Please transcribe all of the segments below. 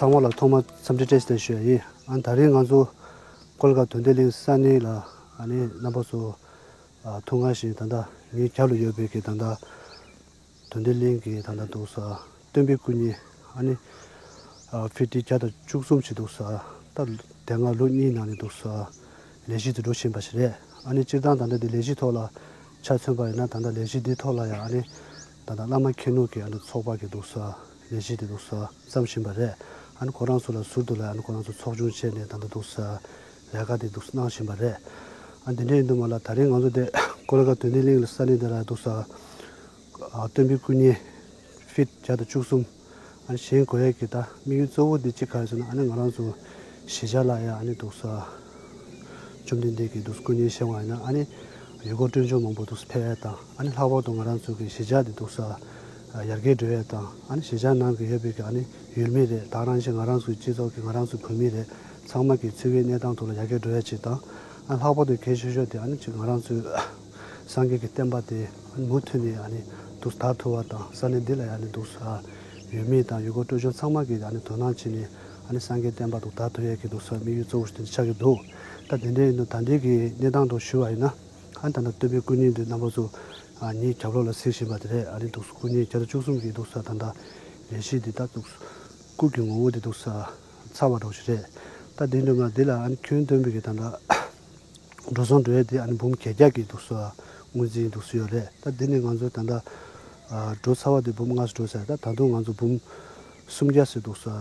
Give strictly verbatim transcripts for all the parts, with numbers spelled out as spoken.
ཚང་མ་ལ་ཐོག་མར་འཚམས་འདྲི་བཀྲ་ཤིས་བདེ་ལེགས་ཞུ་ཡ་ཡིན། ཨ་ནི་དེ་རིང་ང་ཚོ་ཀོ་ལི་གྷལ་དོན་ལྡན་གླིང་ས་གནས་ལ་ཨ་ནི་རྣམ་པ་ཚོ་ཨ་ཐུགས་མངའ་བཞིན་ད་ལྟ་ངའི་རྒྱབ་ལ་ཡོད་པའི་གི་ད་ལྟ་དོན་ལྡན་གླིང་གི་ད་ལྟ་འདུག་ས་སྟོན་པའི་སྐུ་བརྙན་ཨ་ནི་ཨ་ཕི་ཊི་བརྒྱ་དང་བཅུ་གསུམ་ཞིག་འདུག་ས་ད་དེ་སྔ་ལོ་གཉིས་ནང་ནས་འདུག་ས་ལས་གཞི་དེ་འགྲོ་བཞིན་པ་ཞིག་རེད། ཨ་ནི་སྤྱིར་བཏང་ད་ལྟ་དེ་ལས་གཞི་ཐོག་ལ་ཆ་མཚོན་པ་ཡིན་ན་ད་ལྟ་ལས་གཞི་འདི་ཐོག་ལ་ཡང་ཨ་ནི་ད་ལྟ་བླ་མ་མཁྱེན་ནུས་ཀྱི་ཨ་ནི་ཚོགས་པ་གི་འདུག་ས་ལས་གཞི་དེ་འདུག་ས་བརྩམས་བཞིན་པ་རེད། ཨ་ནི་ཁོ་རང་ཚོ་ལ་ཟུར་དུ་ལ་ཨ་ནི་ཁོ་རང་ཚོ་ཚོགས་ཆུང་བྱས་ནས་ད་ལྟ་འདུག་ས་ལས་ཀ་དེ་འདུག་ས་གནང་བཞིན་པ་རེད། ཨ་འདི་འདྲ་ཡིན་དུས་མ་ལ་དེ་རིང་ང་ཚོ་དེ་ཀོ་ལི་གྷལ་དོན་ལྡན་གླིང་ལ་ས་གནས་འདི་ལ་འདུག་ས་ཨ་སྟོན་པའི་སྐུ་བརྙན་ཕིཊ་བརྒྱ་དང་བཅུ་གསུམ། ཨ་ནི་བཞེངས་དགོས་ཡས་ཀྱི་ད་དམིགས་ཡུལ་གཙོ་བོ་འདི་གཅིག་ག་རེ་ཟེར་ན་ཨ་ནི་ང་རང་ཚོ་གཞིས་ཆགས་ལ་ཡང་ཨ་ནི་འདུག་ས་བཅོམ་ལྡན་འདས་ཀྱི་འདུག་ས་སྐུ་བརྙན་བཞེངས་པ་ཡིན་ན་ཨ་ནི་ཡུལ་སྐོར་སྤྲོ་འཆམ་མང་པོ་འདུག་ས་ཕེབས་ཡས་དང་ཨ་ནི་ལྷག་པར་དུ་ང་རང་ཚོ་གི་གཞིས་ཆགས་འདི་འདུག་ས་ཡར་རྒྱས་འགྲོ་ཡས་དང་ཨ་ནི་གཞིས་ཆགས་ནང་གི་ཡོད་པའི་གི་ཨ་ནི་ཡུལ་མི་རེད། ད་རང་བཞིན་ང་རང་ཚོའི་སྤྱི་ཚོགས་ཀྱི་ང་རང་ཚོའི་བོད་མི་རེད། ཚང་མ་གི་འཚོ་བའི་གནས་སྟངས་ཐོག་ལ་ཡར་རྒྱས་འགྲོ་ཡས་ཅིག་དང་ཨ་ལྷག་པར་དུ་གལ་ཆེ་ཤོས་དེ་ཨ་ནི་ཅིག་ང་རང་ཚོའི་སངས་རྒྱས་ཀྱི་བསྟན་པ་དེ་མུ་མཐུད་ནས་ཨ་ནི་འདུག་དར་ཐུབ་པ་དང་ས་གནས་འདི་ལ་ཡང་ཨ་ནི་འདུག་ཡུལ་མི་དང་ཡུལ་སྐོར་སྤྲོ་འཆམ་ཚང་མ་གིས་ཨ་ནི་དོ་སྣང་བྱས་ནས་ཨ་ནི་སངས་རྒྱས་བསྟན་པ་འདུག་དར་ཐུབ་ཡས་ཀྱི་འདུག་དམིགས་ཡུལ་གཙོ་བོ་ཞིག་དེ་ཆགས་ཀྱི་འདུག་ད་དེ་འདྲ་ཡིན་དུས་ད་ལྟའི་གི་གནས་སྟངས་ཐོག་ཞུས་པ་ཡིན་ན་ཨ་ནི་ད་ལྟ་སྟོན་པའི་སྐུ་བརྙན་འདི་རྣམ་པ་ཚོ་ཨ་ངའི་རྒྱབ་ལོགས་ལ་གཟིགས་བཞིན་པ་དེ་རེད། ཨ་ནི་འདུག་སྐུ་བརྙན་བརྒྱ་དང་བཅུ་གསུམ་གྱི་འདུག་ད་ལྟ་ལས་གཞི་འདི་ད་འདུག་སྐུ་གི་ངོ་བོ་འདི་འདུག་ཚར་བ་འདྲ་བོ་ཞིག་རེད། ད་དེ་འདྲ་མ་འདི་ལ་ཨ་ནི་ཁྱོན་བསྡོམས་པའི་གི་ད་ལྟ་འགྲོ་སོང་འགྲོ་ཡས་དེ་ཨ་ནི་འབུམ་བརྒྱད་བརྒྱ་གི་འདུག་སེ་དངུལ་རྩིས་འདུག་སེ་ཡོད་རེད། ད་འདི་ནི་ང་ཚོ་ད་ལྟ་ཨ་འགྲོ་ཚར་བ་དེ་འབུམ་ལྔ་ཙམ་འགྲོ་ཚར། ད་ད་དུང་ང་ཚོ་འབུམ་སུམ་བརྒྱ་ཙམ་འདུག་སེ་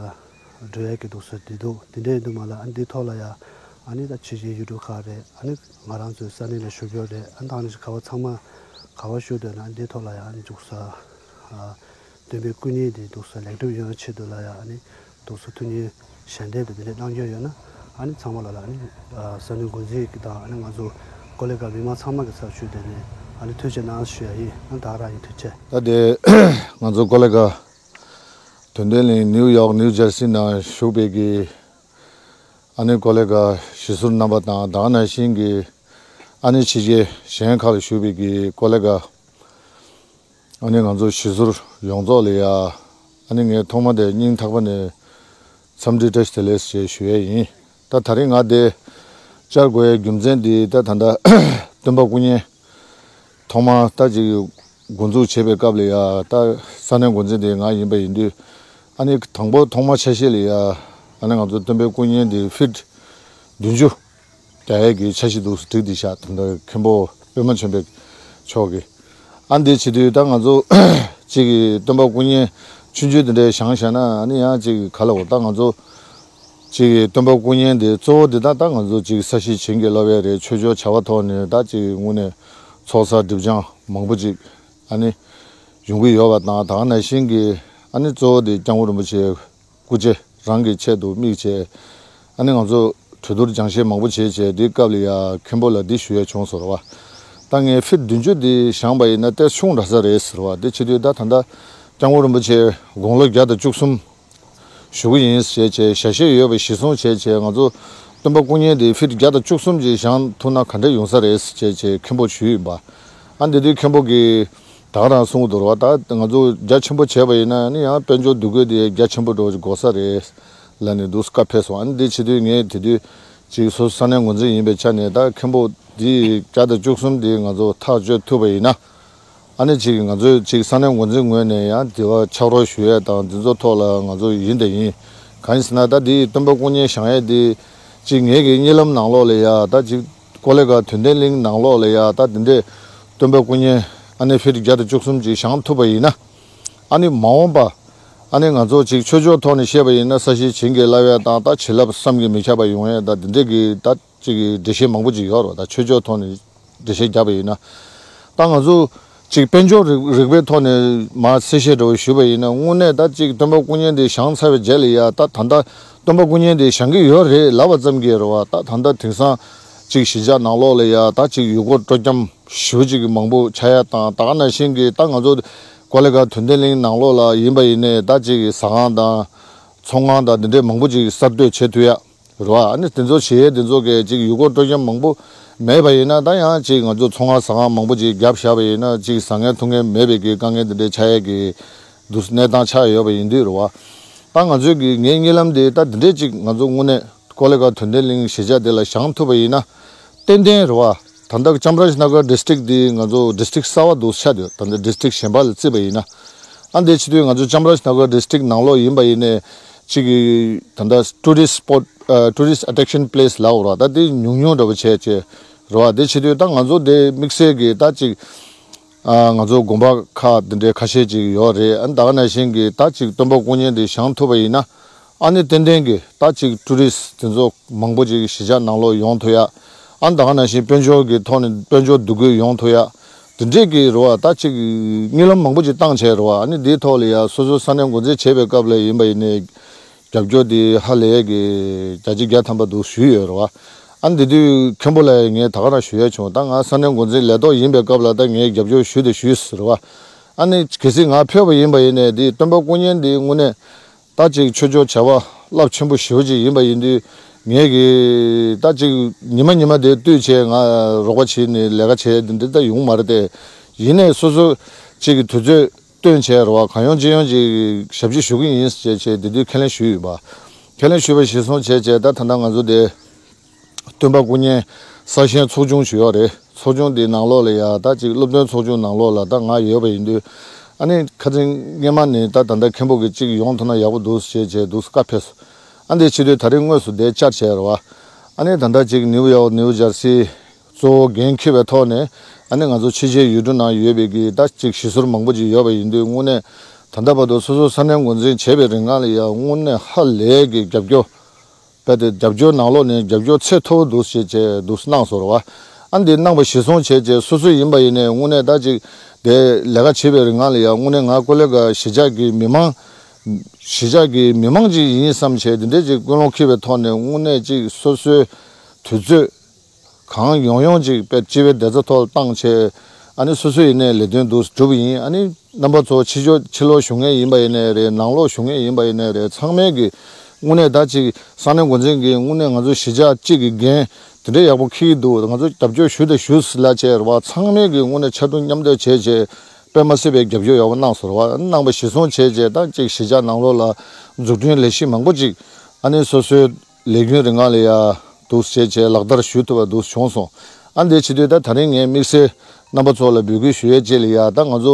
འགྲོ་ཡས་ཀྱི་འདུག་སེ་དེ་འདུག་དེ་འདྲ་ཡིན་དུས་མ་ལ་ཨ་ནི་འདི་ཐོག་ལ་ཡ་ཨ་ནི་ད་ཕྱི་རྒྱལ་ཡུལ་གྲུ་ཁག་རེད། ཨ་ནི་ང་རང་ཚོའི་ས་གནས་ལ་བཞུགས་ཡོད་རེད། ཨ་ནི་ད་ཨ་ནི་ག་བ་ཚང་མ་ག་བ་བཞུགས་འདོད་ན་ཨ་ནི་འདི་ཐོག་ལ་ཡ་ཨ་ནི་འདུག་སེ་ཨ། སྟོན་པའི་སྐུ་བརྙན་དེ་འདུག་སེ་ལེགས་གྲུབ་ཡོང་བའི་ཆེད་དུ་ལ་ཡ་ཨ་ནི་འདུག་སེ་ཐུགས་མཉེས་ཞལ་འདེབས་དེ་འདྲ་གནང་རྒྱུ་ཡོད་ན་ཨ་ནི་ཚང་མ་ལ་ལ་ཨ་ནི་ས་གནས་འགོ་འཛིན་གྱི་དང་ཨ་ནི་ང་ཚོ་ཀོ་ལི་གྷལ་མི་མང་ཚང་མ་གི་ཚབ་ཞུས་ཏེ་ནས་ཨ་ནི་ཐུགས་རྗེ་གནང་ཞུ་ཡ་ཡིན། ཨ་ནི་ད་རང་ཡིན། ཐུགས་རྗེ། ད་དེ་ང་ཚོ་ཀོ་ལི་གྷལ་དོན་ལྡན་གླིང་ནིའུ་ཡོག་ནིའུ་ཇར་སི་ནང་བཞུགས་པའི་གི་ཨ་ནི་ཀོ་ལི་གྷལ་གཞིས་ཟུར་རྣམ་པ་དང་ད་ག་ནང་བཞིན་གྱི་ཨ་ནི་ཕྱི་རྒྱལ་གཞན་ཁག་ལ་བཞུགས་པའི་གི་ཀོ་ལི་གྷལ་ཨ་ནི་ང་ཚོ་གཞིས་ཟུར་ཡོངས་རྫོགས་ལ་ཡ་ཨ་ནི་ངས་ཐོག་མ་དེ་སྙིང་ཐག་པ་ནས་འཚམས་འདྲི་བཀྲ་ཤིས་བདེ་ལེགས་ཞེས་ཞུ་ཡས་ཡིན། ད་དེ་རིང་ང་འདི་བཅར་དགོས་ཡའི་རྒྱུ་མཚན་འདི་ད་ད་ལྟ་སྟོན་པ་སྐུ་བརྙན་ཐོག་མ་ད་ཅིག་འགོ་འཛུགས་བྱེད་པའི་སྐབས་ལ་ཡ་ད་ས་གནས་འགོ་འཛིན་དེ་ང་ཡིན་པ་ཡིན་དུས་ཨ་ནི་དང་པོ་ཐོག་མ་ཆ་ཤས་ལ་ཡ་ཨ་ནི་ང་ཚོ་སྟོན་པའི་སྐུ་བརྙན་འདི་ཕིཊ་བདུན་ཅུ་རྒྱག་ཡས་ཀྱི་འཆར་གཞི་འདུག་སེ་བསྒྲིགས་བསྡད་བཞག་ད་ལྟ་མཁན་པོ་པད་མ་ཆོས་འཕེལ་མཆོག་གིས། ཨ་འདི་བྱེད་དུས་ད་ང་ཚོ་གཅིག་གི་སྟོན་པ་སྐུ་བརྙན་ཆུང་ཆུང་དེ་འདྲ་བཞེངས་བཞག་ན་ཨ་ནི་ཡང་གཅིག་གི་ག་ལ་འོ་ད་ང་ཚོ་གཅིག་གི་སྟོན་པ་སྐུ་བརྙན་དེ་གཙོ་བོ་དེ་ད་ད་ང་ཚོ་གཅིག་ས་གཞི་བྱིན་གྱིས་བརླབས་ཡས་རེད། ཆོས་ཕྱོགས་བྱ་བ་ཐོག་ནས་ད་གཅིག་དངོས་གནས་ཚོགས་བསགས་སྒྲིབ་སྦྱང་མང་པོ་གཅིག་ཨ་ནི་ཡོང་གི་ཡོད་པ་དང་ད་ག་ནང་བཞིན་གྱི་ཨ་ནི་གཙོ་བོ་དེ་སྐྱབས་མགོན་རིན་པོ་ཆེ་སྐུ་ཚེ་རང་གི་ཆེད་དུ་དམིགས་བྱས། ཨ་ནི་ང་ཚོ་གྲོས་བསྡུར་སྦྱང་བཤད་མང་པོ་བྱས་བྱས་དེའི་སྐབས་ལ་ཡ་མཁན་པོ་ལ་འདི་ཞུ་ཡས་བྱུང་ཟེར་བ། ད་ངས་ཕིཊ་བདུན་ཅུ་འདི་བཞེངས་པ་ཡིན་ན་ཏོག་ཙམ་ཆུང་དྲགས་ས་རེད་ཟེར་བ། དེ་བྱེད་དུས་ད་ད་ལྟ་སྐྱབས་མགོན་རིན་པོ་ཆེ་དགུང་ལོ་བརྒྱ་དང་བཅུ་གསུམ་བཞུགས་ཀྱི་ཡིན་ཞེས་བྱས་ཞལ་བཞེས་ཡོད་པ་གཞིར་བཟུང་བྱས་བྱས་ང་ཚོ་སྟོན་པ་སྐུ་བརྙན་འདི་ཕིཊ་བརྒྱ་དང་བཅུ་གསུམ་ཅིག་བཞེངས་ཐུབ་ན་ག་འདྲ་ཡོང་ས་རེད་ཞེས་བྱས་མཁན་པོ་ཞུས་ཡིན་པ། ཨ་འདི་དུས་མཁན་པོ་གིས་ད་ག་རང་གསུང་གི་འདུག་ར་བ། ད་ང་ཚོ་རྒྱ་ཆེན་པོ་བྱས་པ་ཡིན་ན་ནི་ཡང་དཔལ་འབྱོར་འདུ་འགོད་དེ་རྒྱ་ཆེན་པོ་འགྲོ་དགོས་ས་རེད་ལབ་ནས་འདུག་བཀའ་ཕེབས་སོང་། ཨ་ནི་འདི་བྱེད་དུས་ངས་དེ་དུས་ཅིག་སོ་སོ་ས་གནས་འགོ་འཛིན་ཡིན་པའི་ཆ་ནས་ད་མཁན་པོ་འདི་བརྒྱ་དང་བཅུ་གསུམ་འདི་ང་ཚོ་ཐག་གཅོད་ཐུབ་པ་ཡིན་ན་ཨ་ནི་ཅིག་ང་ཚོས་ཅིག་ས་གནས་འགོ་འཛིན་ངོས་ནས་ཡང་དེ་བ་ཕྱག་རོགས་ཞུ་ཡས་དང་འདི་ཚོ་ཐོག་ལ་ང་ཚོ་ཡིན་དང་ཡིན། གང་ཡིན་ཟེར་ན་ད་འདི་སྟོན་པ་སྐུ་བརྙན་བཞེངས་ཡས་འདི་ཅིག་ངེད་ཀྱི་གཉིད་ལམ་ནང་ལོགས་ལ་ཡ་ད་ཅིག་ཀོ་ལི་གྷལ་དོན་ལྡན་གླིང་ནང་ལོགས་ལ་ཡ་ད་འདི་འདྲས་སྟོན་པ་སྐུ་བརྙན་ཨ་ནི་ཕིཊ་བརྒྱ་དང་བཅུ་གསུམ་ཅིག་བཞེངས་ཐུབ་པ་ཡིན་ན་ཨ་ནི་མ་འོངས་པ་ཨ་ནི་ང་ཚོ་ཅིག་ཆོས་ཕྱོགས་ཐོག་ནས་བཤད་པ་ཡིན་ན་ས་གཞི་བྱིན་གྱིས་བརླབས་ཡས་དང་ད་བྱིན་རླབས་བསམ་གྱིས་མི་ཁྱབ་པ་ཡོང་ཡས་ད་འདི་འདྲས་ཀྱི་ད་ཅིག་འགྲེལ་བཤད་མང་པོ་ཅིག་ཡོད་རེད་བ། ད་ཆོས་ཕྱོགས་ཐོག་ནས་འགྲེལ་བཤད་བརྒྱབ་པ་ཡིན་ན་ད་ང་ཚོ་ ཅིག་དཔལ་འབྱོར་རིག་རིག་པའི་ཐོག་ནས་མར་གསལ་བཤད་འདྲ་བོ་ཞུས་པ་ཡིན་ན། དངོས་གནས་ད་ཅིག་སྟོན་པ་སྐུ་བརྙན་དེ་བཞེངས་ཚར་བའི་རྗེས་ལ་ཡ། ད་ད་ལྟ་སྟོན་པ་སྐུ་བརྙན་དེ་བཞེངས་ཀྱི་ཡོད་རེད་ལབ་པ་ཙམ་གྱིས་རེད་བ། ད་ད་ལྟ་དེང་སང་ཅིག་གཞིས་ཆགས་ནང་ལོགས་ལ་ཡ། ད་ཅིག་ཡུལ་སྐོར་སྤྲོ་འཆམ་ཞེ་པོ་ཅིག་མང་པོ་ཆགས་ཡ་དང་། ད་ག་ནང་བཞིན་གྱི་ད་ང་ཚོ་ཀོ་ལི་གྷལ་དོན་ལྡན་གླིང་ནང་ལོགས་ལ་ཡིན་པ་ཡིན་ནའི། ད་ཅིག་ཟ་ཁང་དང་ཚོང་ཁང་དང་འདི་འདྲའི་མང་པོ་ཅིག་གསར་གཏོད་བྱེད་ཐུབ་ཡ། རེད་བ། ཨ་ནི་དེ་ཚོ་བྱེད་ཡས་དེ་ཚོ་གས་ཅིག་ཡུལ་སྐོར་སྤྲོ་འཆམ་མང་པོ་མེད་པ་ཡིན་ན། ད་ཡང་ཅིག་ང་ཚོ་ཚོང་ཁང་ཟ་ཁང་མང་པོ་ཅིག་བརྒྱབ་བཞག་པ་ཡིན་ན། ཅིག་ཟ་མཁན་འཐུང་མཁན་མེད་པའི་གི་དཀའ་ངལ་དེ་འདྲའི་ཆགས་ཡས་ཀྱི་དུས་གནས་སྟངས་ཆགས་ཡོད་པ་ཡིན་དུས་རེད་བ། ད་ང་ཚོའི་གི་ངའི་གཉིད་ལམ་དེ་ད་དེ་འདྲས་ཅིག་ང་ཚོ་དངོས་གནས་ཀོ་ལི་གྷལ་དོན་ལྡན་གླིང་གཞིས་ཆགས་དེ་ལ་བཞེངས་ཐུབ་པ་ཡིན་ན། ཏན་ཏན་རེད་བ། ད་ལྟ་ཅམ་རཱཇ་ན་གར་ཌི་སི་ཊིག་འདི་ང་ཚོ་ཌི་སི་ཊིག་གསར་པ་འདུག་ཆགས་འདུག་ད་ལྟ་ཌི་སི་ཊིག་གཞན་པ་ལ་བརྩིས་པ་ཡིན་ན། ཨ་འདི་བྱེད་དུས་ང་ཚོ་ཅམ་རཱཇ་ན་གར་ཌི་སི་ཊིག་ནང་ལོགས་ཡིན་པ་ཡིན་ནའི། ཅིག་གི་ད་ལྟ་ཊུ་རི་སི་སི་པོཊ། ཨ་ཊུ་རི་སི་སི་ཨེ་ཊེག་ཤན་པི་ལེ་སི་ལབ་དགོས་རེད་བ། ད་འདི་ཉུང་ཉུང་འདྲ་པོ་བྱས་བྱས་རེད་བ། འདི་བྱེད་དུས་ད་ང་ཚོ་འདི་དམིགས་བསལ་གྱི་ད་ཅིག་ཨ་ང་ཚོ་དགོན་པ་ཁག་འདི་འདྲའི་ཁ་ཤས་ཅིག་ཡོད་རེད། ཨ་ད་ག་ནང་བཞིན་གྱི་ད་ཅིག་སྟོན་པ་སྐུ་བརྙན་འདི་བཞེངས་ཐུབ་པ་ཡིན་ན། ཨ་ནི་ཏན་ཏན་གྱི་ད་ཅིག་ཊུ་རི་སི་དེ་ཚོ་མང་པོ་ཅིག་གཞིས་ཆགས་ནང་ལོགས་ཡོང་ཐུབ་ཡ། ཨ་ད་ག་ནང་བཞིན་དཔལ་འབྱོར་གྱི་ཐོག་ནས་དཔལ་འབྱོར་འདུ་འགོད་ཡོང་ཐུབ་ཡ། དེ་འདྲས་ཀྱི་རེད་བ། ད་ཅིག་གཉིད་ལམ་མང་པོ་ཅིག་བཏང་བྱས་རེད་བ། ཨ་ནི་འདིའི་ཐོག་ལ་ཡ་སོ་སོའི་ས་གནས་འགོ་འཛིན་བྱེད་པའི་སྐབས་ལ་ཡིན་པ་ཡིན་ནའི། རྒྱབ་སྐྱོར་དེ་ཧ་ལས་ཀྱི་བརྒྱ་ཆ་བརྒྱ་ཐམ་པ་འདུག་ཞུས་ཡོད་རེད་བ། ཨ་འདི་དུས་མཁན་པོ་ལ་ངས་ད་ག་རང་ཞུ་ཡ་བྱུང་། ད་ང་ས་གནས་འགོ་འཛིན་ལས་ཐོག་ཡིན་པའི་སྐབས་ལ་ད་ངས་རྒྱབ་སྐྱོར་ཞུས་དང་ཞུས་ཟེར་བ། ཨ་ནི་གལ་སྲིད་ང་ཕེབས་པ་ཡིན་པ་ཡིན་ནའི། འདི་སྟོན་པ་སྐུ་བརྙན་འདི་དངོས་གནས་ད་ཅིག་ཆོས་ཕྱོགས་བྱ་བ་རླབས་ཆེན་པོ་ཞེ་པོ་ཅིག་ཡིན་པ་ཡིན་དུས། ངས་ཀྱི་ད་ཅིག་ཉི་མ་ཉི་མ་དེ་བཏུད་བྱས་ང་རོགས་པ་བྱས་ནས་ལས་ཀ་བྱས་འདི་འདྲ་ད་ཡོང་མ་རེད་དེ། ཡིན་ནའི་སོ་སོ་ཅིག་གི་དུས་ཚོད་བཏོན་བྱས་རེད་བ། གང་ཡོང་ཅི་ཡོང་ཅིག་ཞབས་ཕྱི་ཞུ་གི་ཡིན་ཟེར་བྱས་དེ་དུས་ཁས་ལེན་ཞུས་ཡོད་པ། ཁས་ལེན་ཞུས་པ་གཞིར་བཟུང་བྱས་བྱས། ད་ད་ལྟ་ང་ཚོ་དེ་སྟོན་པ་སྐུ་བརྙན་གསར་བཞེངས་ཚོགས་ཆུང་ཞུ་ཡོད་རེད། ཚོགས་ཆུང་དེའི་ནང་ལོགས་ལ་ཡ། ད་ཅིག་སློབ་སྟོན་ཚོགས་ཆུང་ནང་ལོགས་ལ་ད་ང་ཡོད་པ་ཡིན་དུས། ཨ་ནི་ཁ་སང་སྔས་མ་ནས་ད་ད་ལྟ་མཁན་པོ་གི་ཅིག་ཡོང་ཐུབ་ན་ཡག་པོ་འདུག་ཟེར་བྱས་འདུག་བཀའ་ཕེབས་སོང་། ཨ་འདི་བྱེད་དུས་ད་རེས་དངོས་སུ་དེ་བཅར་བྱས་རེད་བ། ཨ་ནི་ད་ལྟ་ཅིག་ནིའུ་ཡོག་ནིའུ་ཇར་སི་གཙོ་བོ་འགན་འཁྱེར་བའི་ཐོག་ནས། ཨ་ནི་ང་ཚོ་ཕྱི་རྒྱལ་ཡུལ་གྲུ་ནང་ཡོད་པའི་གི་ད་ཅིག་གཞིས་ཟུར་མང་པོ་ཅིག་ཡོད་པ་ཡིན་དུས། དངོས་གནས་ད་ལྟ་བར་དུ་སོ་སོ་ས་གནས་འགོ་འཛིན་བྱས་པའི་རིང་ལ་ཡ། དངོས་གནས་ཧ་ལས་ཀྱི་རྒྱབ་སྐྱོར། དཔེ་དེ་རྒྱབ་སྐྱོར་ནང་ལོགས་ནས་རྒྱབ་སྐྱོར་ཚད་མཐོ་པོ་འདུག་ཟེར་བྱས་འདུག་གནང་སོང་རེད་བ། ཨ་འདི་གནང་བ་གཞིར་བཟུང་བྱས་བྱས་སོ་སོ་ཡིན་པ་ཡིན་ནའི་དངོས་གནས་ད་ཅིག་དེ་ལས་ཀ་བྱེད་པའི་རིང་ལ་ཡ། དངོས་གནས་ང་ཀོ་ལི་གྷལ་གཞིས་ཆགས་ཀྱི་མི་མང་། གཞིས་ཆགས་ཀྱི་མི་མང་ཅིག་ཡིན་བསམ་བྱས་དེ་འདྲས་ཅིག་ཀུན་སློང་འཁྱེར་བའི་ཐོག་ནས། དངོས་གནས་ཅིག་སོ་སོའི་དུས་ཚོད་གང་ཡོང་ཡོང་ཅིག་དཔེ་སྤྱི་པའི་བདེ་རྩ་ཐོག་བཏང་བྱས། ཨ་ནི་སོ་སོ་ཡིན་ནའི་ལས་དོན་འདུག་སྒྲུབ་ཡིན། ཨ་ནི་རྣམ་པ་ཚོ་ཕྱི་ཕྱོགས་ཕྱི་ལོགས་བཞུགས་མཁན་ཡིན་པ་ཡིན་ནའི་རེད། ནང་ལོགས་བཞུགས་མཁན་ཡིན་པ་ཡིན་ནའི་རེད། ཚང་མས་ཀྱི་དངོས་གནས་ད་ཅིག་ས་གནས་འགོ་འཛིན་གྱིས་དངོས་གནས་ང་ཚོ་གཞིས་ཆགས་གཅིག་གི་འགན་དེ་འདྲའི་ཡག་པོ་འཁྱེར་གྱི་འདུག་ང་ཚོ་རྒྱབ་སྐྱོར་ཞུ་དང་ཞུ་ཟེར་ལབ་བྱས་རེད་བ། ཚང་མས་ཀྱི་དངོས་གནས་ཕྱར་གྲུ་མཉམ་འདེགས་བྱས་བྱས་དཔེ་མ་སྲིད་པའི་རྒྱབ་སྐྱོར་ཡག་པོ་གནང་སོང་རེད་བ། གནང་བ་གཞིར་བཟུང་བྱས་བྱས་ད་ཅིག་གཞིས་ཆགས་ནང་ལོགས་ལ་འཛུགས་སྐྲུན་ལས་གཞི་མང་པོ་ཅིག་ཨ་ནི་སོ་སོའི་ལས་རྒྱུན་རིང་ལ་ཡ་འདུག་བྱས་བྱས་ལག་བསྟར་ཞུ་ཐུབ་པ་འདུག་བྱུང་སོང་། ཨ་འདི་བྱེད་དུས་ད་ད་རིང་ངས་དམིགས་བསལ་རྣམ་པ་ཚོ་ལ་འབོད་སྐུལ་ཞུ་ཡས་ཅིག་ལ་ཡ། ད་ང་ཚོ་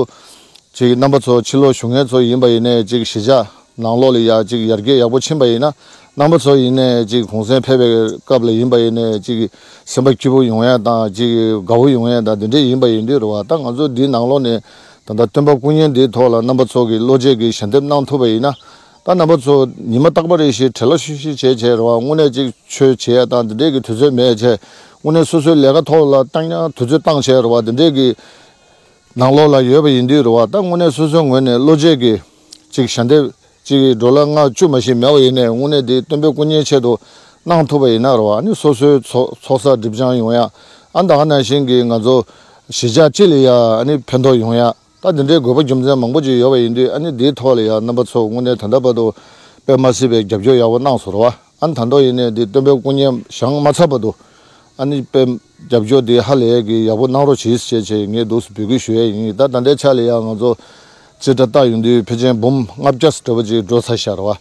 ཅིག་རྣམ་པ་ཚོ་ཕྱི་ལོགས་བཞུགས་མཁན་ཚོ་ཡིན་པ་ཡིན་ནའི་ཅིག་གཞིས་ཆགས་ནང་ལོགས་ལ་ཡ་ཅིག་ཡར་རྒྱས་ཡག་པོ་ཕྱིན་པ་ཡིན་ན། རྣམ་པ་ཚོ་ཡིན་ནའི་ཅིག་གུང་སེང་ཕེབས་པའི་སྐབས་ལ་ཡིན་པ་ཡིན་ནའི་ཅིག་སེམས་པ་སྐྱིད་པོ་ཡོང་ཡ་དང་། ཅིག་དགའ་བོ་ཡོང་ཡ་དང་། འདི་འདྲས་ཡིན་པ་ཡིན་དུས་རེད་བ། ད་ང་ཚོ་འདིའི་ནང་ལོགས་ནས་ད་ལྟ་སྟོན་པ་སྐུ་བརྙན་འདིའི་ཐོག་ལ་རྣམ་པ་ཚོ་གི་བློ་འབྱེད་ཀྱི་ཞལ་འདེབས་གནང་ཐུབ་པ་ཡིན་ན། ད་རྣམ་པ་ཚོ་ཉི་མ་རྟག་པ་རེ་བཞིན་བྲེལ་བ་ཤུགས་ཤུགས་བྱས་བྱས་རེད་བ། དངོས་གནས་ཅིག་ཆོས་བྱེད་ཡ་དང་འདི་འདྲས་ཀྱི་དུས་ཚོད་མེད་བྱས། དངོས་གནས་སོ་སོའི་ལས་ཀ་ཐོག་ལ་བཏང་ཡ་དུས་ཚོད་བཏང་བྱས་རེད་བ། འདི་འདྲས་ཀྱི་ནང་ལོགས་ལ་ཡོད་པ་ཡིན་དུས་རེད་བ། ད་དངོས་གནས་སོ་སོའི་ངོས་ནས་བློ་འབྱེད་ཀྱི་ཅིག་ཞལ་འདེབས་ཅིག་ཌོ་ལར་ལྔ་བཅུ་མ་ཞིག་མེད་པ་ཡིན་ནའི་དངོས་གནས་འདི་སྟོན་པའི་སྐུ་བརྙན་ཆེད་དུ་གནང་ཐུབ་པ་ཡིན་ན་རེད་བ། ཨ་ནི་སོ་སོའི་ཚོགས་ཚོགས་བསགས་སྒྲིབ་སྦྱང་ཡོང་ཡ། ཨ་ད་ག་ནང་བཞིན་གྱི་ང་ཚོ་གཞིས་ཆགས་སྤྱི་ལ་ཡ་ཨ་ནི་ཕན་ཐོགས་ཡོང་ཡ། ད་འདི་འདྲའི་དགོས་པ་རྒྱུ་མཚན་མང་པོ་ཅིག་ཡོད་པ་ཡིན་དུས། ཨ་ནི་འདིའི་ཐོག་ལ་ཡ་རྣམ་པ་ཚོ་དངོས་གནས་ད་ལྟ་བར་དུ་དཔེ་མ་སྲིད་པའི་རྒྱབ་སྐྱོར་ཡག་པོ་གནང་སོང་རེད་བ། ཨ་ནི་ད་དུང་ཡིན་ནའི་འདི་སྟོན་པའི་སྐུ་བརྙན་བཞེངས་མ་ཚར་བར་དུ། ཨ་ནི་དཔེ་རྒྱབ་སྐྱོར་འདི་ཧ་ལས་ཀྱི་ཡག་པོ་གནང་རོགས་གྱིས་ཞེས་བྱས་ངས་འདུག་སེ་འབོད་སྐུལ་ཞུ་ཡས་ཡིན། ད་ད་ལྟའི་ཆ་ལ་ཡང་ང་ཚོ་རྩིས་ཁྲ་བལྟ་ཡོང་དུས་ཕལ་ཆེར་འབུམ་ལྔ་བརྒྱ་འདྲ་པོ་ཅིག་འགྲོ་ཚར་ཤག་རེད་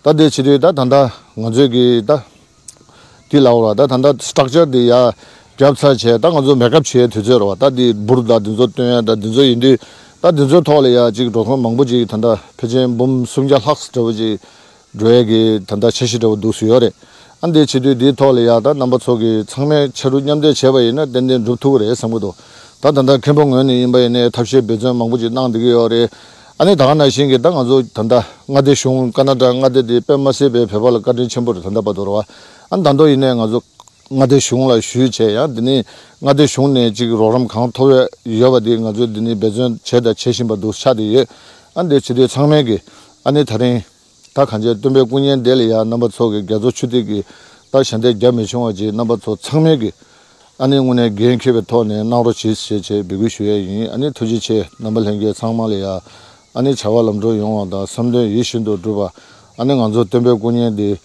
བ། ད་དེ་བྱེད་དུས་ད་ད་ལྟ་ང་ཚོས་ཀྱི་ད་འདི་ལབ་ར། ད་ད་ལྟ་སི་ཊག་ཅར་འདི་ཡར་བརྒྱབ་ཚར་བྱས། ད་ང་ཚོ་མེག་ཨབ་བྱེད་ཡས་དུས་ཚོད་རེད་བ། ད་འདི་འབུར་དང་འདི་ཚོ་བཏོན་ཡས་དང་འདི་ཚོ་ཡིན་དུས། ད་འདི་ཚོའི་ཐོག་ལ་ཡ་ཅིག་འགྲོ་མཁན་མང་པོ་ཅིག་ད་ལྟ་ཕལ་ཆེར་འབུམ་སུམ་བརྒྱ་ལྷག་འདྲ་པོ་ཅིག་འགྲོ་ཡས་ཀྱི་ད་ལྟ་འཆར་གཞི་འདྲ་བོ་འདུག་སེ་ཡོད་རེད། ཨ་འདི་བྱེད་དུས་འདིའི་ཐོག་ལ་ཡ་ད་རྣམ་པ་ཚོ་གིས་ཚང་མས་ཕྱར་གྲུ་མཉམ་འདེགས་བྱས་པ་ཡིན་ན་ཏན་ཏན་འགྲུབ་ཐུབ་ཀྱི་རེད་བསམ་གྱི་འདུག་ད་ད་ལྟ་མཁན་པོ་ངོས་ནས་ཡིན་པ་ཡིན་ནའི་ཐབས་ཤེས་འབད་བརྩོན་མང་པོ་ཅིག་གནང་བསྡད་ཀྱི་ཡོད་རེད། ཨ་ནི་ད་ག་ནང་བཞིན་གྱི་ད་ང་ཚོ་ད་ལྟ་མངའ་སྡེ་གཞུང་། ཀ་ན་ཌ་མངའ་སྡེ་འདི་དཔེ་མ་སྲིད་པའི་བོད་པ་ལ་བཀའ་དྲིན་ཆེན་པོ་རེད། ད་ལྟ་བར་དུ་རེད་བ། ཨ་ནི་ད་དུང་ཡིན་ནའི་ང་ཚོ་ མངའ་སྡེ་གཞུང་ལ་ཞུས་བྱས་ཡང་འདི་ནི་མངའ་སྡེ་གཞུང་ནས་ཅིག་རོགས་རམ་གང་ཐོབ་ཡོད་པ་འདི་ང་ཚོས་འདི་ནི་འབད་བརྩོན་བྱས་དང་བྱེད་བཞིན་པ་འདུག་ཆགས་བསྡད་ཡོད། ཨ་འདི་བྱེད་དུས་ཚང་མས་ཀྱི་ཨ་ནི་ད་རིང་ད་གང་བྱས་སྟོན་པའི་སྐུ་བརྙན་དེ་ལ་ཡང་རྣམ་པ་ཚོ་གི་རྒྱ་མཚོ་ཆུ་ཐིགས་ཀྱི་ད་ཞལ་འདེབས་རྒྱ་མི་ཆུང་བ་ཅིག་རྣམ་པ་ཚོ་ཚང་མས་ཀྱི་ཨ་ནི་དངོས་གནས་འགན་འཁྱེར་བའི་ཐོག་ནས་གནང་རོགས་གྱིས་ཞེས་བྱས་འབོད་སྐུལ་ཞུ་ཡས་ཡིན། ཨ་ནི་ཐུགས་རྗེ་ཆེ། རྣམ་པ་ལྷན་རྒྱས་ཚང་མ་ལ་ཡང་ཨ་ནི་བྱ་བ་ལམ་འགྲོ་ཡོང་བ་དང་བསམ་དོན་ཡིད་བཞིན་དུ་འགྲུབ་པ། ཨ་ནི་ང་ཚོ་སྟོན་པའི་སྐུ་བརྙན་འདི་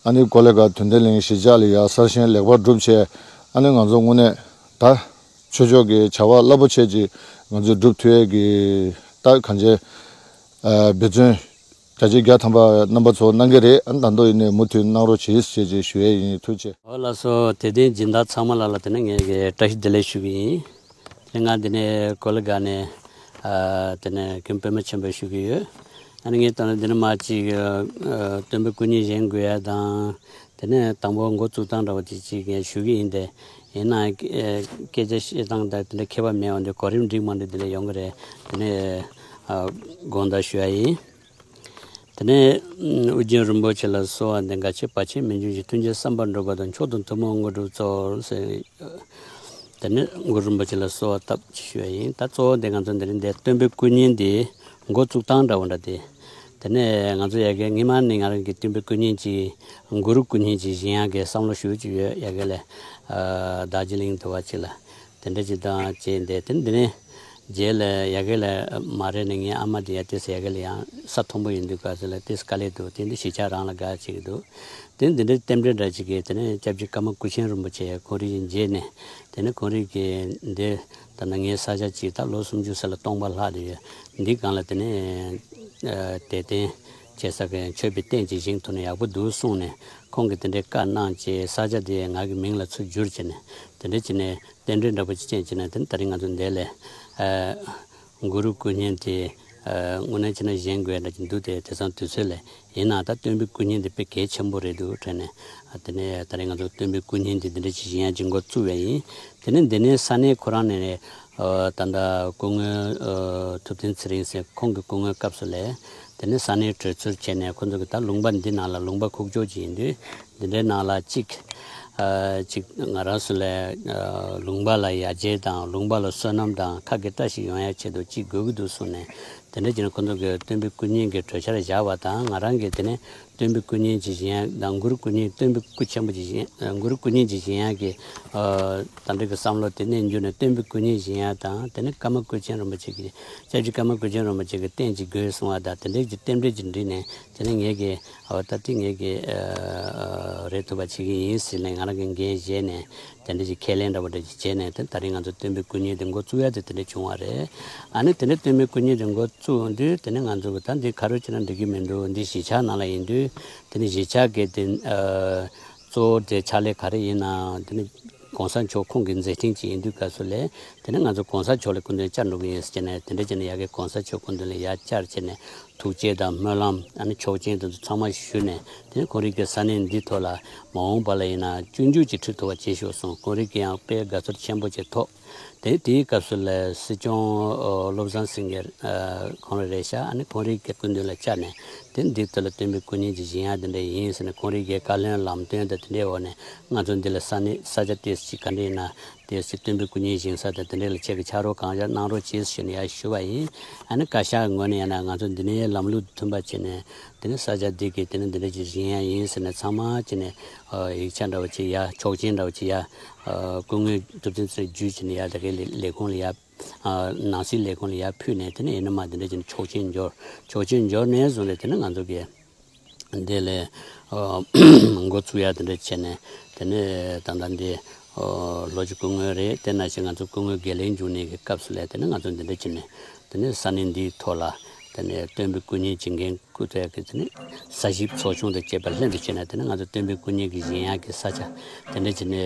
ཨ་ནི་ཀོ་ལི་གྷལ་དོན་ལྡན་གླིང་གཞིས་ཆགས་ལ་ཡང་གསར་བཞེངས་ལེགས་པར་གྲུབ་བྱས། ཨ་ནི་ང་ཚོ་དངོས་གནས་ད་ཆོས་ཕྱོགས་ཀྱི་བྱ་བ་རླབས་པོ་ཆེ་ཅིག་ང་ཚོས་སྒྲུབ་ཐུབ་ཡས་ཀྱི་ད་གང་བྱས་འབད་བརྩོན་རྒྱ་ཆེ་བརྒྱ་ཐམ་པ་རྣམ་པ་ཚོ་གནང་གི་རེད། ཨ་ནི་ད་དུང་ཡིན་ནའི་མུ་མཐུད་གནང་རོགས་གྱིས་ཞེས་ཅིག་ཞུ་ཡས་ཡིན། ཐུགས་རྗེ་ཆེ། འོ་ལགས་སོ། དད་ལྡན་སྦྱིན་བདག་ཚང་མ་ལ་ལ་དེ་ནས་ངས་ཀྱི་བཀྲ་ཤིས་བདེ་ལེགས་ཞུ་གི་ཡིན། དེ་ང་འདི་ནས་ཀོ་ལི་གྷལ་ནས་ཨ་དེ་ནས་ཀུན་དཔེ་མ་ཆེན་པོ་ཞུ་གི་ཡོད། ཨ་ནི་ངས་ད་ནི་འདི་ནས་མ་ཅིག་ཨ་སྟོན་པའི་སྐུ་བརྙན་བཞེངས་དགོས་ཡ་དང་། དེ་ནས་དང་པོ་འགོ་བཙུགས་སྟངས་འདྲ་བ་དེ་ཅིག་ངས་ཞུ་གི་ཡིན་ཏེ། ཡིན་ནའང་སྐད་ཆ་བཤད་སྟངས་དང་དེ་འདྲ་ཁྱད་པར་མེད་པ་འདི་གོ་རིམ་འགྲིག་མ་འགྲིག་དེ་ལས་ཡོང་གི་རེད། དེ་ནས་ཨ་དགོངས་དག་ཞུ་ཡ་ཡིན། དེ་ནས་ཨུ་རྒྱན་རིན་པོ་ཆེ་ལ་གསོལ་བ་འདེབས། འགལ་རྐྱེན་བར་ཆད་མི་འབྱུང་ཞིང་། མཐུན་རྐྱེན་བསམ་པ་འགྲུབ་པ་དང་། མཆོག་ཏུ་ཐུན་མོང་དངོས་གྲུབ་སྩོལ་ཟེར། དེ་ནས་གུ་རུ་རིན་པོ་ཆེ་ལ་གསོལ་བ་བཏབ་ཅེས་ཞུ་བ་ཡིན། ད་གཙོ་བོ་དེ་ང་ཚོ་འདི་རིང་འདིར་སྟོན་པའི་སྐུ་བརྙན་དེ་འགོ་བཙུགས་སྟངས་འདྲ་བོ་འདྲ་དེ། དེ་ནས་ང་ཚོ་ཡ་གི་སྔོན་མ་ནས་ང་རང་གི་སྟོན་པའི་སྐུ་བརྙན་གྱི་གུ་རུ་སྐུ་བརྙན་གྱི་བཞེངས་ཡག་གི་བསམ་བློ་ཞུ་ཅིག་ཡོད། ཡ་གི་ལ་ཨ་རྡོ་རྗེ་གླིང་དུ་བ་ཅིག་ལ། དེ་འདྲ་ཅིག་དང་བཅས་འདས་དེ་འདི་ནས་རྗེས་ལ་ཡ་གི་ལ་མ་རེད་ནས་ངའི་ཨ་མ་དེ་ཡ་ཏིས་ཡ་གི་ལ་ཡང་ས་མཐོན་པོ་ཡིན་དུས་ག་ཚོད་ལ་ཏིས་དཀའ་ལས་འདུག་དེ་འདི་གཞིས་ཆགས་རང་ལ་དགའ་ཅིག་འདུག་དེ་འདི་འདྲའི་རྟེན་འབྲེལ་འདྲ་ཅིག་གིས་དེ་ནས་སྐྱབས་རྗེ་ཀརྨ་སྐུ་ཆེན་རིན་པོ་ཆེ་ཁོང་རང་གི་རྗེས་ནས་དེ་ནས་ཁོང་རང་གི་འདི་ད་ནང་ངའི་ས་ཆ་ཅིག་ད་ལོ་སུམ་ཅུ་ས་ལ་སྟོང་པ་ལྷག་དེ་ཡོད། འདི་སྒང་ལ་དེ་ནས་ཨ་དད་རྟེན་བྱེད་ས་གི་མཆོད་པའི་རྟེན་ཅིག་བཞེངས་ཐུབ་ན་ཡག་པོ་འདུག་གསུངས་ནས་ཁོང་གིས་དེ་འདྲའི་བཀའ་གནང་བྱས་ས་ཆ་དེ་ང་གི་མིང་ལ་ཚུར་བསྒྱུར་བྱས་ནས་དེ་འདྲ་བྱས་ནས་རྟེན་འབྲེལ་འདྲ་པོ་ཅིག་བྱས་བྱས་ནས་དེ་ནས་ད་རིང་ང་ཚོ་འདི་ལ་ཨ་གུ་རུ་སྐུ་བརྙན་དེ་ཨ་དངོས་གནས་བྱས་ན་བཞེངས་དགོས་འདྲ་ཅིག་འདུག་དེ་དེང་སང་དུས་ཚོད་ལ་ཡིན་ན་ད་སྟོན་པའི་སྐུ་བརྙན་དེ་དཔེ་གལ་ཆེན་པོ་རེད་འདུག་དྲན་ནས་ཨ་དེ་ནས་ད་རིང་ང་ཚོ་སྟོན་པའི་སྐུ་བརྙན་དེ་འདི་འདྲ་ཅིག་བཞེངས་ཡག་ཅིག་འགོ་བཙུགས་པ་ཡིན། དེ་ནས་འདི་ནས་ས་གནས་ཁོ་རང་ནས་ཨ་ད་ལྟ་སྐུ་ངོ་ཨ་ཐུབ་བསྟན་ཚེ་རིང་ཟེར་ཁོང་གི་སྐུ་ངོའི་སྐབས་སུ་ལས་དེ་ནས་ས་གནས་གྲོས་ཚོགས་བྱས་ནས་ཁོ་ཚོ་གི་ད་ལུང་པ་འདི་ནང་ལ་ལུང་པ་ཁུག་ཀྱོག་ཅིག་ཡིན་དུས། འདི་འདྲའི་ནང་ལ་གཅིག་ཨ་གཅིག་ང་རང་ཚོ་ལ་ཨ་ལུང་པ་ལ་ཡར་རྒྱས་དང་ལུང་པ་ལ་བསོད་ནམས་དང་ཁ་དགེ་བཀྲ་ཤིས་ཡོང་ཡ་ཆེད་དུ་གཅིག་དགོས་ཀྱི་འདུག་གསུངས་ནས་དེ་འདྲ་བྱས་ནས་ཁོ་ཚོ་གིས་སྟོན་པའི་སྐུ་བརྙན་གྱི་གྲོས་འཆར་བཞག་པ་དང་ང་རང་གིས་དེ་ནས་སྟོན་པའི་སྐུ་བརྙན་ཅིག་བཞེངས་ཡ་དང་གུ་རུ་སྐུ་བརྙན་སྟོན་པའི་སྐུ་ཆེན་པོ་ཅིག་བཞེངས་ཨ་གུ་རུ་སྐུ་བརྙན་ཅིག་བཞེངས་ཡ་གི་ཨ་ད་འདྲ་གི་བསམ་བློ་དེ་གནས་འགྱུར་ནས་སྟོན་པའི་སྐུ་བརྙན་བཞེངས་ཡ་དང་དེ་ནས་ཀརྨ་སྐུ་ཆེན་རིན་པོ་ཆེ་གི་སྐྱབས་རྗེ་ཀརྨ་སྐུ་ཆེན་རིན་པོ་ཆེ་གི་རྟེན་ཅིག་དགོས་གསུངས་པ་དང་དེ་འདྲའི་གི་རྟེན་འབྲེལ་ཅིག་འགྲིག་ནས། དེ་ནས་ངས་ཀྱི་ཨ་ད་ལྟ་ངས་ཀྱི་ཨ་རེད་ཐུབ་པ་བྱེད་ཀྱི་ཡིན་ཟེར་ནས་ང་རང་གི་འགན་བཞེས་ནས་དེ་འདྲ་ཞིག་ཁས་ལེན་འདྲ་བོ་འདྲ་ཞིག་བྱས་ནས་དེ་ད་རིང་ང་ཚོ་སྟོན་པའི་སྐུ་བརྙན་དེ་འགོ་བཙུགས་ཡ་དེ་དེ་འདྲ་བྱུང་བ་རེད། ཨ་ནི་དེ་འདྲ་སྟོན་པའི་སྐུ་བརྙན་དེ་འགོ་བཙུགས་དུས་དེ་ནས་ང་ཚོ་གི་ད་འདི་ག་རེ་བྱས་ན་འགྲིག་གི་མི་འདུག་འདི་གཞིས་ཆགས་ནང་ལ་ཡིན་དུས་དེ་ནས་གཞིས་ཆགས་ཀྱི་དེ་ཨ་གཙོ་བོ་དེ་ཕྱག་ལས་ག་རེ་ཡིན་ན་དེ་ནས་གོང་ས་མཆོག་ཁོང་གི་མཛད་འཕྲིན་ཅིག་ཡིན་དུས་སྐབས་སུ་ལས་དེ་ནས་ང་ཚོ་གོང་ས་མཆོག་ལ་སྐུ་མདུན་བཅར་འགྲོ་གི་ཡིན་ཟེར་ནས་དེ་འདྲ་བྱས་ནས་ཡ་གི་གོང་ས་མཆོག་སྐུ་མདུན་ལ་ཡར་བཅར་བྱས་ནས། ཐུགས་རྗེ་དང་སྨོན་ལམ་ཨ་ནི་ཆོག་མཆན་དེ་ཚོ་ཚང་མ་ཞུས་ནས་དེ་ནས་ཁོང་རང་གི་ས་གནས་འདི་ཐོག་ལ་མ་འོངས་པ་ལ་ཡིན་ན་སྤྱོད་འཇུག་ཅིག་ཁྲིད་ཐུབ་པ་བྱེད་ཤོག་གསུངས། ཁོང་རང་གིས་ཡང་དཔེ་དགའ་ཚོར་ཆེན་པོ་ཅིག་ཐོབ། དེ་དེའི་སྐབས་སུ་ལ་སྲིད་སྐྱོང་ཨོ་བློ་བཟང་སེང་གེ་ཨ་ཁོང་རང་རེད་ཤག་ཨ་ནི་ཁོང་རང་གི་སྐུ་མདུན་ལ་བཅར་ནས་དེ་འདི་ཐོག་ལ་སྟོན་པའི་སྐུ་བརྙན་ཅིག་བཞེངས་ཡ་དེ་འདྲ་ཡིན་ཟེར་ནས་ཁོང་རང་གི་བཀའ་བློན་ལམ་སྟོན་དང་དེ་འདྲའི་འོག་ནས་ང་ཚོ་འདི་ལ་ས་གནས་ས་ཆ་ཏོག་ཙམ་ཅིག་ག་འདྲ་ཡིན་ན། དེ་སྲིད་སྟོན་པའི་སྐུ་བརྙན་བཞེངས་ས་དང་དེ་འདྲ་ལ་ཁྱེད་ཀྱིས་ཕྱག་རོགས་གང་ཡང་གནང་རོགས་གྱིས་ཞུས་ནས་ཡར་ཞུ་བ་ཡིན། ཨ་ནི་བཀའ་ཤག་གི་ངོས་ནས་ཡང་ན་ང་ཚོ་འདི་ནས་ལམ་ལུགས་མཐུན་པ་བྱས་ནས་དེ་ནས་ས་ཆ་འདི་གི་དེ་ནས་འདི་འདྲ་ཅིག་བཞེངས་ཡ་ཡིན་ཟེར་ནས་ཚང་མ་བྱས་ནས་ཡིག་ཆ་འདྲ་བོ་ཅིག་ཡ་ཆོག་མཆན་འདྲ་བོ་ཅིག་ཡ་སྐུ་ངོ་ཐུབ་བསྟན་ཚེ་རིང་བརྒྱུད་བྱས་ནས་ཡ་ད་གའི་ལས་ཁུངས་ལ་ཡ་ནང་སྲིད་ལས་ཁུངས་ལ་ཡ་ཕུལ་ནས་དེ་ནས་ཡིན་ན་མ་འདི་འདྲ་བྱས་ནས་ཆོག་མཆན་འབྱོར་ཆོག་མཆན་འབྱོར་ནས་བཟུང་ནས་དེ་ནས་ང་ཚོ་གི་འདི་ལས་འགོ་ཚུགས་ཡ་དེ་འདྲ་བྱས་ནས་དེ་ནས་ད་ལྟ་འདི་ལྷོ་སྤྱི་སྐུ་ངོ་རེད། དེ་ནང་བཞིན་ང་ཚོ་སྐུ་ངོ་དགེ་ལེགས་འབྱུང་གནས་ཀྱི་སྐབས་སུ་ལས་དེ་ནས་ང་ཚོ་འདི་འདྲ་བྱས་ནས་དེ་ནས་ས་གནས་འདིའི་ཐོག་ལ་དེ་ནས་སྟོན་པའི་སྐུ་བརྙན་བྱེད་མཁན་སྐུ་ཐོག་གི་དེ་ནས་ས་ཞིབ་ཚོགས་ཆུང་དང་བཅས་པ་ལྷན་དུ་བྱས་ནས་དེ་ནས་ང་ཚོ་སྟོན་པའི་སྐུ་བརྙན་གྱི་བཞེངས་ཡག་གི་ས་ཆ་དེ་འདྲ་བྱས་ནས་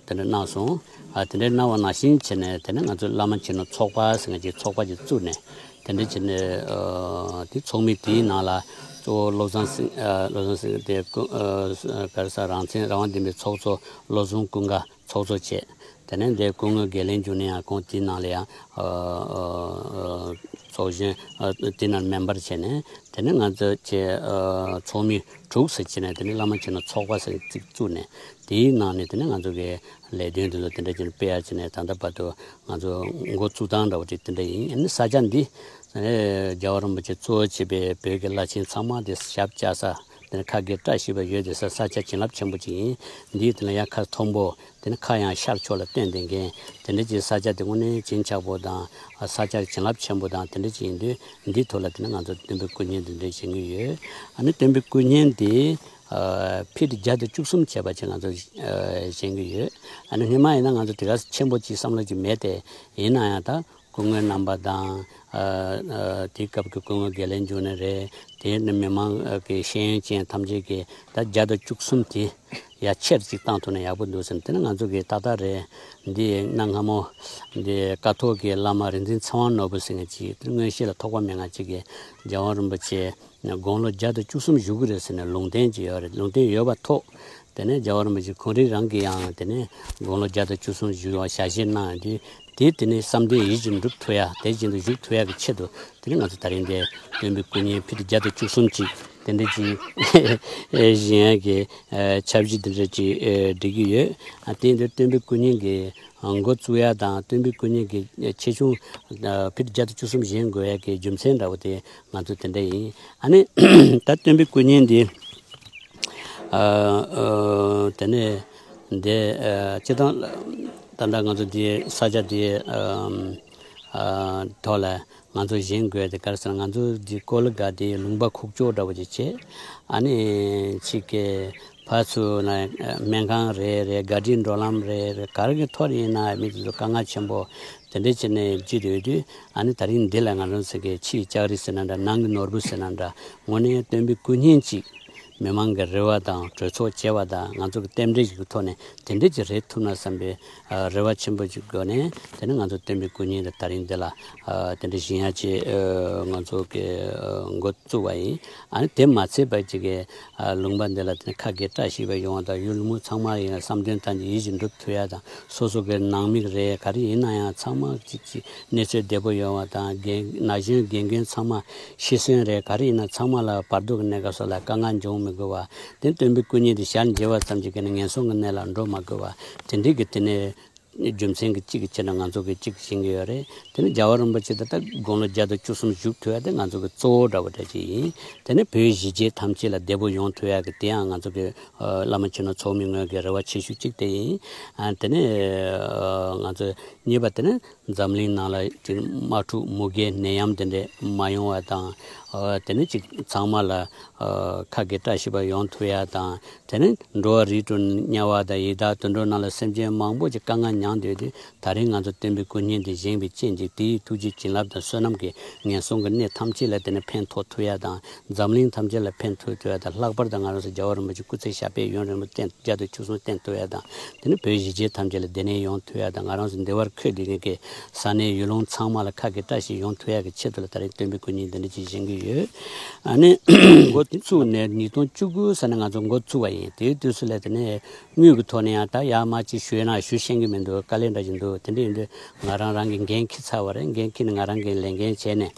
དེ་འདྲ་གནང་སོང་། དེ་འདྲ་གནང་བ་ནང་བཞིན་བྱས་ནས་དེ་ནས་ང་ཚོ་བླ་མ་མཁྱེན་ནོར་ཚོགས་པ་ཟེར་མཁན་གྱི་ཚོགས་པ་ཅིག་བཙུགས་ནས། དེ་འདྲ་བྱས་ནས་ཨ་དེ་ཚོགས་མི་དེའི་ནང་ལ་གཙོ་བོ་བློ་བཟང་སེང་ཨ་བློ་བཟང་སེང་དེ་སྐུ་ཨ་ག་རེ་ཟ་རང་བཙན་རང་དབང་ལྡན་པའི་ཚོགས་གཙོ་བློ་བཟང་ཀུན་དགའ་ཚོགས་གཙོ་བྱས། དེ་ནས་འདིར་སྐུ་ངོ་དགེ་ལེགས་འབྱུང་གནས་ཡང་ཁོང་དེའི་ནང་ལ་ཡང་ཨ་ཨ་ཨ་ཚོགས་གཞོན་ཨ་དེ་ནང་མེམ་བར་བྱས་ནས་ དེ་ནས་ང་ཚོ་ཆེ་ཨ་ཚོགས་མི་དྲུག་ཟེར་བྱས་ནས། དེ་ནས་བླ་མ་མཁྱེན་ནོར་ཚོགས་པ་ཟེར་ཅིག་བཙུགས་ནས། དེའི་ནང་ནས་དེ་ནས་ང་ཚོ་གི་ལས་དོན་དེ་ཚོ་དེ་འདྲ་བྱས་ནས་སྤེལ་ཡག་བྱས་ནས། ད་ལྟ་བར་དུ་ང་ཚོ་འགོ་བཙུགས་སྟངས་འདྲ་བོ་ཅིག་དེ་འདྲ་ཡིན། ཨ་ནི་ས་ཆ་འདི་ཨེ་རྒྱལ་བ་རིན་པོ་ཆེ་གཙོ་བོ་བྱས་པའི་བོད་ཀྱི་བླ་ཆེན་ཚང་མ་དེ་ཞབས་བཅགས་ས། དེ་ནས་ཁ་དགེ་བཀྲ་ཤིས་པ་ཡོད་དེ་ས། ས་ཆ་བྱིན་རླབས་ཆེན་པོ་ཅིག་ཡིན། འདིའི་དེ་ལ་ཡང་ཁ་མཐོན་པོ། དེ་ནས་ཁ་ཡང་ཤར་ཕྱོགས་ལ་སྟོན་བསྡད་མཁན། དེ་འདྲ་ཅིག་ས་ཆ་དེ་དངོས་གནས་བྱིན་ཆགས་པོ་དང་། ས་ཆ་བྱིན་རླབས་ཆེན་པོ་དང་དེ་འདྲ་ཅིག་ཡིན་དུས། འདིའི་ཐོག་ལ་དེ་ནས་ང་ཚོ་སྟོན་པའི་སྐུ་བརྙན་འདི་འདྲ་བཞེངས་ཀྱི་ཡོད། ཨ་ནི་སྟོན་པའི་སྐུ་བརྙན་འདི་ཨ་ཕི་ཊི་བརྒྱ་དང་བཅུ་གསུམ་བྱས་པ་ཅིག་ང་ཚོ་ཨ་བཞེངས་ཀྱི་ཡོད། ཨ་ནི་སྔོན་མ་ཡིན་ན་ང་ཚོ་དེ་ག་ཆེན་པོ་ཅིག་བསམ་བློ་ཅིག་མེད་དེ། ཡིན་ན་ཡང་ད་སྐུ་ངོ་རྣམ་པ་དང་། ཨ་ཨ་དེའི་སྐབས་ཀྱི་སྐུ་ངོ་དགེ་ལེགས་འབྱུང་གནས་རེད། དེ་ནས་མི་མང་གི་ཤེས་ཡོན་ཅན་ཐམས་ཅད་ཀྱིས་ད་བརྒྱ་དང་བཅུ་གསུམ་དེ་ཡ་ཆེར་ཅིག་བཏང་ཐུབ་ན་ཡག་པོ་འདུག་ཟེར་ནས། དེ་ནས་ང་ཚོ་གིས་ཏག་ཏག་རེད། འདི་གནའ་སྔ་མོ་འདི་ཀཿཐོག་གི་བླ་མ་རིག་འཛིན་ཚེ་དབང་ནོར་བུ་ཟེར་མཁན་ཅིག་དེ་མངོན་ཤེས་ལ་ཐོགས་པ་མེད་མཁན་ཅིག་གིས་རྒྱལ་བ་རིན་པོ་ཆེ་དགུང་ལོ་བརྒྱ་དང་བཅུ་གསུམ་བཞུགས་ཀྱི་རེད་ཟེར་ནས་ལུང་བསྟན་ཅིག་ཡོད་རེད། ལུང་བསྟན་ཡོད་པ་ཐོག་དེ་ནས་རྒྱལ་བ་རིན་པོ་ཆེ་ཁོང་རང་རང་གིས་ཡང་དེ་ནས་དགུང་ལོ་བརྒྱ་དང་བཅུ་གསུམ་བཞུགས་པ་ཞལ་བཞེས་གནང་ཡོད་དུས། དེ་དེ་ནས་བསམ་དོན་ཡིད་བཞིན་འགྲུབ་ཐུབ་ཡ། དེ་བཞིན་དུ་བཞུགས་ཐུབ་ཡ་གི་ཆེད་དུ། དེ་ནས་ང་ཚོ་ད་རིང་འདི་སྟོན་པའི་སྐུ་བརྙན་ཕི་ཊི་བརྒྱ་དང་བཅུ་གསུམ་ཅིག་དེ་འདྲ་ཅིག་བཞེངས་ཡ་གི་ཨ་འཆར་གཞི་དེ་འདྲ་ཅིག་ཨ་སྒྲིག་གི་ཡོད། ཨ་དེ་འདི་སྟོན་པའི་སྐུ་བརྙན་གྱི་ཨ་འགོ་བཙུགས་ཡ་དང་། སྟོན་པའི་སྐུ་བརྙན་གྱི་ཆེ་ཆུང་ཨ་ཕི་ཊི་བརྒྱ་དང་བཅུ་གསུམ་བཞེངས་དགོས་ཡ་གི་རྒྱུ་མཚན་འདྲ་བོ་དེ་ང་ཚོ་དེ་འདྲ་ཡིན། ཨ་ནི་ད་སྟོན་པའི་སྐུ་བརྙན་འདི་ཨ་ཨ་དེ་ནས་འདི་ཨ་སྤྱིར་བཏང་ད་ལྟ་ང་ཚོ་འདི་ས་ཆ་འདི་ཨ་ཨ་ཐོག་ལ་ང་ཚོ་བཞེངས་དགོས་དེ་ག་རེ་ཟེར་ན། ང་ཚོ་འདི་ཀོ་ལི་གྷལ་འདི་ལུང་པ་ཁུག་ཀྱོག་འདྲ་བོ་ཅིག་བྱས། ཨ་ནི་ཕྱི་གི་ཕར་ཚུར་ན་སྨན་ཁང་རེད་རེད། ག་ཌི་འགྲོ་ལམ་རེད་རེད། ག་རེ་གི་ཐོག་ནས་ཡིན་ན་མི་དེ་ཚོ་དཀའ་ངལ་ཆེན་པོ་དེ་འདྲ་བྱས་ནས་བརྒྱུད་ཡོད་དུས། ཨ་ནི་ད་རིང་འདི་ལ་ང་རང་ཚོ་གི་ཕྱིའི་ལྕགས་རི་ཟེར་ན་འདྲ། ནང་གི་ནོར་བུ་ཟེར་ན་འདྲ། དངོས་གནས་སྟོན་པའི་སྐུ་བརྙན་ཅིག་མི་མང་གི་རེ་བ་དང་གྲོས་ཚོགས་བྱས་པ་དང་། ང་ཚོ་གི་རྟེན་འབྲེལ་ཞིག་གི་ཐོག་ནས་དེ་འདྲ་ཅིག་རེད་ཐུབ་ན་བསམ་པའི་ཨ་རེ་བ་ཆེན་པོ་ཅིག་སྒོ་ནས། དེ་ནས་ང་ཚོ་སྟོན་པའི་སྐུ་བརྙན་དེ་ད་རིང་འདི་ལ་ཨ་དེ་འདྲ་བཞེངས་ཡ་ཅིག་ཨ་ང་ཚོ་གི་ཨ་འགོ་བཙུགས་པ་ཡིན། ཨ་ནི་དེ་མ་ཚད་པ་ཅིག་གི་ཨ་ལུང་པ་འདི་ལ་དེ་ནས་ཁ་དགེ་བཀྲ་ཤིས་པ་ཡོང་བ་དང་། ཡུལ་མི་ཚང་མ་ཡིན་ན་བསམ་དོན་ཐམས་ཅད་ཡིད་བཞིན་འགྲུབ་ཐུབ་ཡ་དང་། སོ་སོ་གི་ནང་མི་རེད། ག་རེ་ཡིན་ན་ཡང་ཚང་མ་ཅིག་ཅིག་གནས་ཚུལ་བདེ་པོ་ཡོང་བ་དང་། རྒན་ན་གཞོན་རྒན་རྒོན་ཚང་མ་ཤི་གསོན་རེད། ག་རེ་ཡིན་ན་ཚང་མ་ལ་བར་དོ་གི་གནས་སྐབས་སུ་ལ་དཀའ་ངལ་འབྱུང་མི་དགོས་པ། དེ་སྟོན་པའི་སྐུ་བརྙན་དེ་ཞལ་མཇལ་བ་ཙམ་གྱིས་གི་ནས་ངན་སོང་གི་གནས་ལ་འགྲོ་མ་དགོས་པ། དེ་འདྲའི་གི་དེ་ནས་རྒྱུ་མཚན་གྱི་གཅིག་གི་ཆེད་ནས་ང་ཚོ་གི་གཅིག་བཞེངས་ཀྱི་ཡོད་རེད། དེ་ནས་རྒྱལ་བ་རིན་པོ་ཆེ་ད་ལྟ་དགུང་ལོ་བརྒྱ་དང་བཅུ་གསུམ་བཞུགས་ཐུབ་ཡ་དེ་ང་ཚོ་གི་གཙོ་བོ་འདྲ་བོ་འདྲ་ཅིག་ཡིན། དེ་ནས་བོད་གཞིས་བྱེས་ཐམས་ཅད་ལ་བདེ་པོ་ཡོང་ཐུབ་ཡ་གི་དེ་ཡང་ང་ཚོ་གི་ཨ་བླ་མ་མཁྱེན་ནོར་ཚོགས་མི་ངོས་ཀྱི་རེ་བ་ཆེ་ཤོས་གཅིག་དེ་ཡིན། ཨ་དེ་ནས་ཨ་ང་ཚོ་གཉིས་པ་དེ་ནས་འཛམ་གླིང་ནང་ལ་ཅིག་དམག་འཁྲུག་མུ་གེ་ནད་ཡམས་དེ་འདྲས་མ་ཡོང་བ་དང་། ཨ་དེ་ནས་ཅིག་ཚང་མ་ལ་ཨ་ཁ་དགེ་བཀྲ་ཤིས་པ་ཡོང་ཐུབ་ཡ་དང་། དེ་ནས་འགྲོ་བ་རིགས་དྲུག་དམྱལ་བ་དང་ཡི་དྭགས་དུད་འགྲོ་ནང་ལ་སེམས་ཅན་མང་པོ་ཅིག་དཀའ་ངལ་མྱངས་སྡོད་དུས། ད་རིང་ང་ཚོ་སྟོན་པའི་སྐུ་བརྙན་དེ་བཞེངས་པའི་རྐྱེན་གྱིས། དེའི་ཐུགས་རྗེ་བྱིན་རླབས་དང་བསོད་ནམས་ཀྱིས་ངན་སོང་གི་གནས་ཐམས་ཅད་ལ་དེ་ནས་ཕན་ཐོགས་ཐུབ་ཡ་དང་། འཛམ་གླིང་ཐམས་ཅད་ལ་ཕན་ཐོགས་ཐུབ་ཡ་དང་། ལྷག་པར་དུ་ང་རང་ཚོ་རྒྱལ་བ་རིན་པོ་ཆེ་སྐུ་ཚེ་ཞབས་པད་ཡུན་རིང་པོ་བརྟན། བརྒྱ་དང་བཅུ་གསུམ་བརྟན་ཐུབ་ཡ་དང་། དེ་ནས་བོད་གཞིས་བྱེས་ཐམས་ཅད་ལ་བདེ་གནས་ཡོང་ཐུབ་ཡ་དང་། ང་རང་ཚོ་འདི་བར་འཁོད་བསྡད་མཁན་གྱི་ས་གནས་ཡུལ་ལུང་ཚང་མ་ལ་ཁ་དགེ་བཀྲ་ཤིས་ཡོང་ཐུབ་ཡ་གི་ཆེད་དུ་ལ་ད་རིང་སྟོན་པའི་སྐུ་བརྙན་འདི་འདྲ་ཅིག་བཞེངས་ཀྱི་ཡོད། ཨ་ནི་འགོ་བཙུགས་ནས་ཉིས་སྟོང་བཅུ་དགུ་ཙམ་ནས་ང་ཚོ་འགོ་བཙུགས་པ་ཡིན། དེའི་དུས་སུ་ལ་དེ་ནས་དངུལ་གྱི་ཐོག་ནས་ཡང་ད་ཡར་མར་ཅིག་ཞུས་ན་ཞུ་ཤེས་ཀྱི་མི་འདུག། དཀའ་ལས་འདྲ་ཞིག་འདུག། དེ་འདྲ་ཡིན་དུས་ང་རང་རང་གི་འགན་འཁྱེར་ཚར་བ་རེད། འགན་འཁྱེར་ནས་ང་རང་གི་ལས་འགན་བྱས་ནས།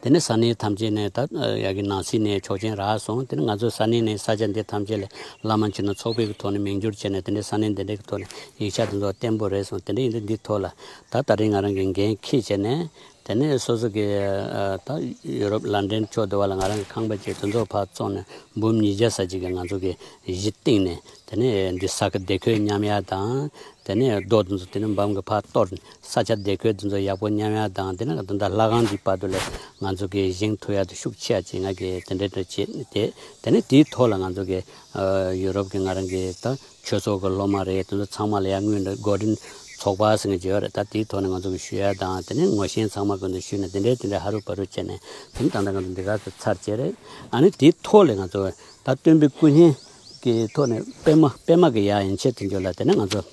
དེ་ནས་ས་གནས་ཐམས་ཅད་ནས་ད་ཡ་གི་ནང་སྲིད་ནས་ཆོག་མཆན་རག་སོང་། དེ་ནས་ང་ཚོ་ས་གནས་ནས་ས་ཆ་འདི་ཐམས་ཅད་ལ་བླ་མ་མཁྱེན་ནོར་ཚོགས་པའི་གི་ཐོག་ནས་མིང་བསྒྱུར་བྱས་ནས། དེ་ནས་ས་གནས་འདི་འདྲའི་གི་ཐོག་ནས་ཡིག་ཆ་དེ་ཚོ་བརྟན་པོ་རེད་སོང་། དེ་འདྲ་ཡིན་དུས་འདི་ཐོག་ལ་ད་ད་རིང་ང་རང་གི་འགན་འཁྱེར་བྱས་ནས། དེ་ནས་སོ་སོ་གི་ཨ་ད་ཡུ་རོབ་ལན་ཌན་ཕྱོགས་དུ་བ་ལ་ང་རང་གི་ཁང་པ་ཅིག་དེ་ཚོ་ཕར་བཙོང་ནས་འབུམ་ཉིས་བརྒྱ་ཙམ་ཅིག་གི་ང་ཚོ་གི་གཞི་བཏིང་ནས། དེ་ནས་འདི་ས་ཁ་བདེ་འཁོད་མཉམ་ཡ་དང་། དེ་ནས་རྡོ་དེ་ཚོ་དེ་ནས་འབམ་གི་ཕར་གཏོར། ས་ཆ་བདེ་འཁོད་དེ་ཚོ་ཡག་པོ་མཉམ་ཡ་དང་། དེ་ནས་ད་ལྟ་ལྷ་ཁང་འདི་བར་དུ་ལ་ང་ཚོ་གི་བཞེངས་ཐུབ་ཡ་དེ་ཤུགས་ཆེ་ཡ་ཅིག་ང་གི་དེ་འདྲ་འདྲ་བྱེད་དེ། དེ་ནས་དེའི་ཐོག་ལ་ང་ཚོ་གི་ཨ་ཡུ་རོབ་གི་ང་རང་གི་ད་ཆོས་ཚོགས་ཀྱི་སློབ་མ་རེད། དེ་ཚོ་ཚང་མ་ལ་ཡ་དངུལ་འདྲ་གོ་སྒྲིག་ཚོགས་པ་ཟེར་མཁན་ཅིག་ཡོད་རེད། ད་དེའི་ཐོག་ནས་ང་ཚོ་གི་ཞུ་ཡ་དང་། དེ་ནས་ངོ་ཤེས་ཚང་མ་ཀུན་ཏུ་ཞུས་ནས། དེ་འདྲའི་དེ་འདྲའི་ཧ་རུ་བ་རུ་བྱས་ནས། དེ་ནས་ད་ལྟ་ང་ཚོ་འདི་ག་ཚོད་ཚར་བྱས་རེད། ཨ་ནི་དེའི་ཐོག་ལས་ང་ཚོ་ད་སྟོན་པའི་སྐུ་བརྙན་གྱི་ཐོག་ནས་པད་མ་པད་མ་གི་ཡ་ཡན་ཆད་དེ་འཇོག་ལ། དེ་ནས་ང་ཚོ་